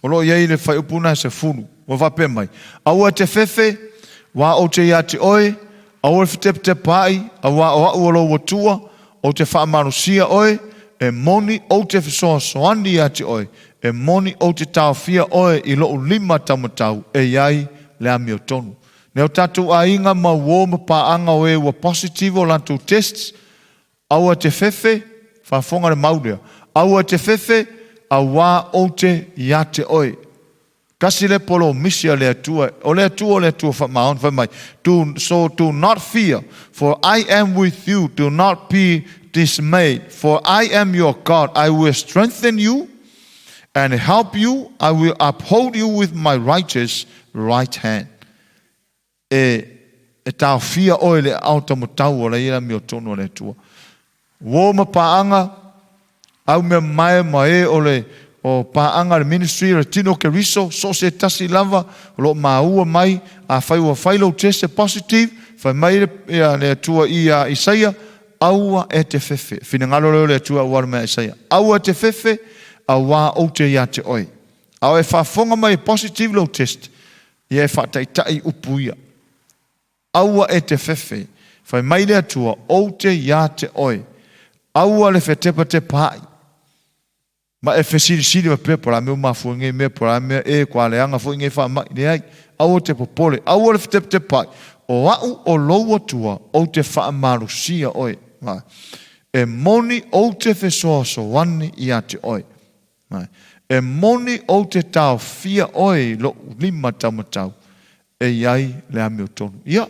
O lo o i ai le fuaiupu na e 10, ua faapea mai, Aua e te fefe, wā ou te ia te oe, aua le fetepatepaai, auā o au o lou Atua, ou te faamalosia oe, e moni ou te fesoasoani ia te oe, e moni ou te taofia oe i lou lima taumatau e i ai le amiotonu. Nei o tatou aiga ma uō ma paaga o e ua positive o latou tests, aua te fefe, faafofoga le mau lea, aua te fefe, auā ou te ia te oe. Kasi lea polomisi a le Atua, o le Atua o le Atua faamaoni, fai mai, do, so do not fear, for I am with you, do not be dismayed, for I am your God, I will strengthen you and help you, I will uphold you with my righteous right hand. E, e taofia oe i le aao taumatau o la ia amiotonu a le Atua. Uō ma paaga, au mea mamae ma e o le o paaga a le ministry o le tino Keriso, so o se tasi lava o lo o maua mai, afai ua fai lou test e positive, fai mai le, ia, le Atua i a Isaia, aua e te fefe. Finagalo lea o le Atua aua le mea Isaia. Aua e te fefe, auā ou te ia te oe. A o e faafofoga mai e positive lou test, ia e faataitai upu ia. Aua e te fefe, fai mai le Atua, ou te iā te oe. Aua le fetepatepaai. Ma e fesilisili faapea, po o le a mea ua mafua ai nei mea, po o le a mea, e, kua leaga foi nei faamai. Leai, aua te popole, aua le fetepatepaai, O a'u o lou Atua ou te faamalosia oe. E moni ou te fesoasoani ia te oe. E moni ou te taofia oe i lo'u lima taumatau e i ai le amiotonu. Ia.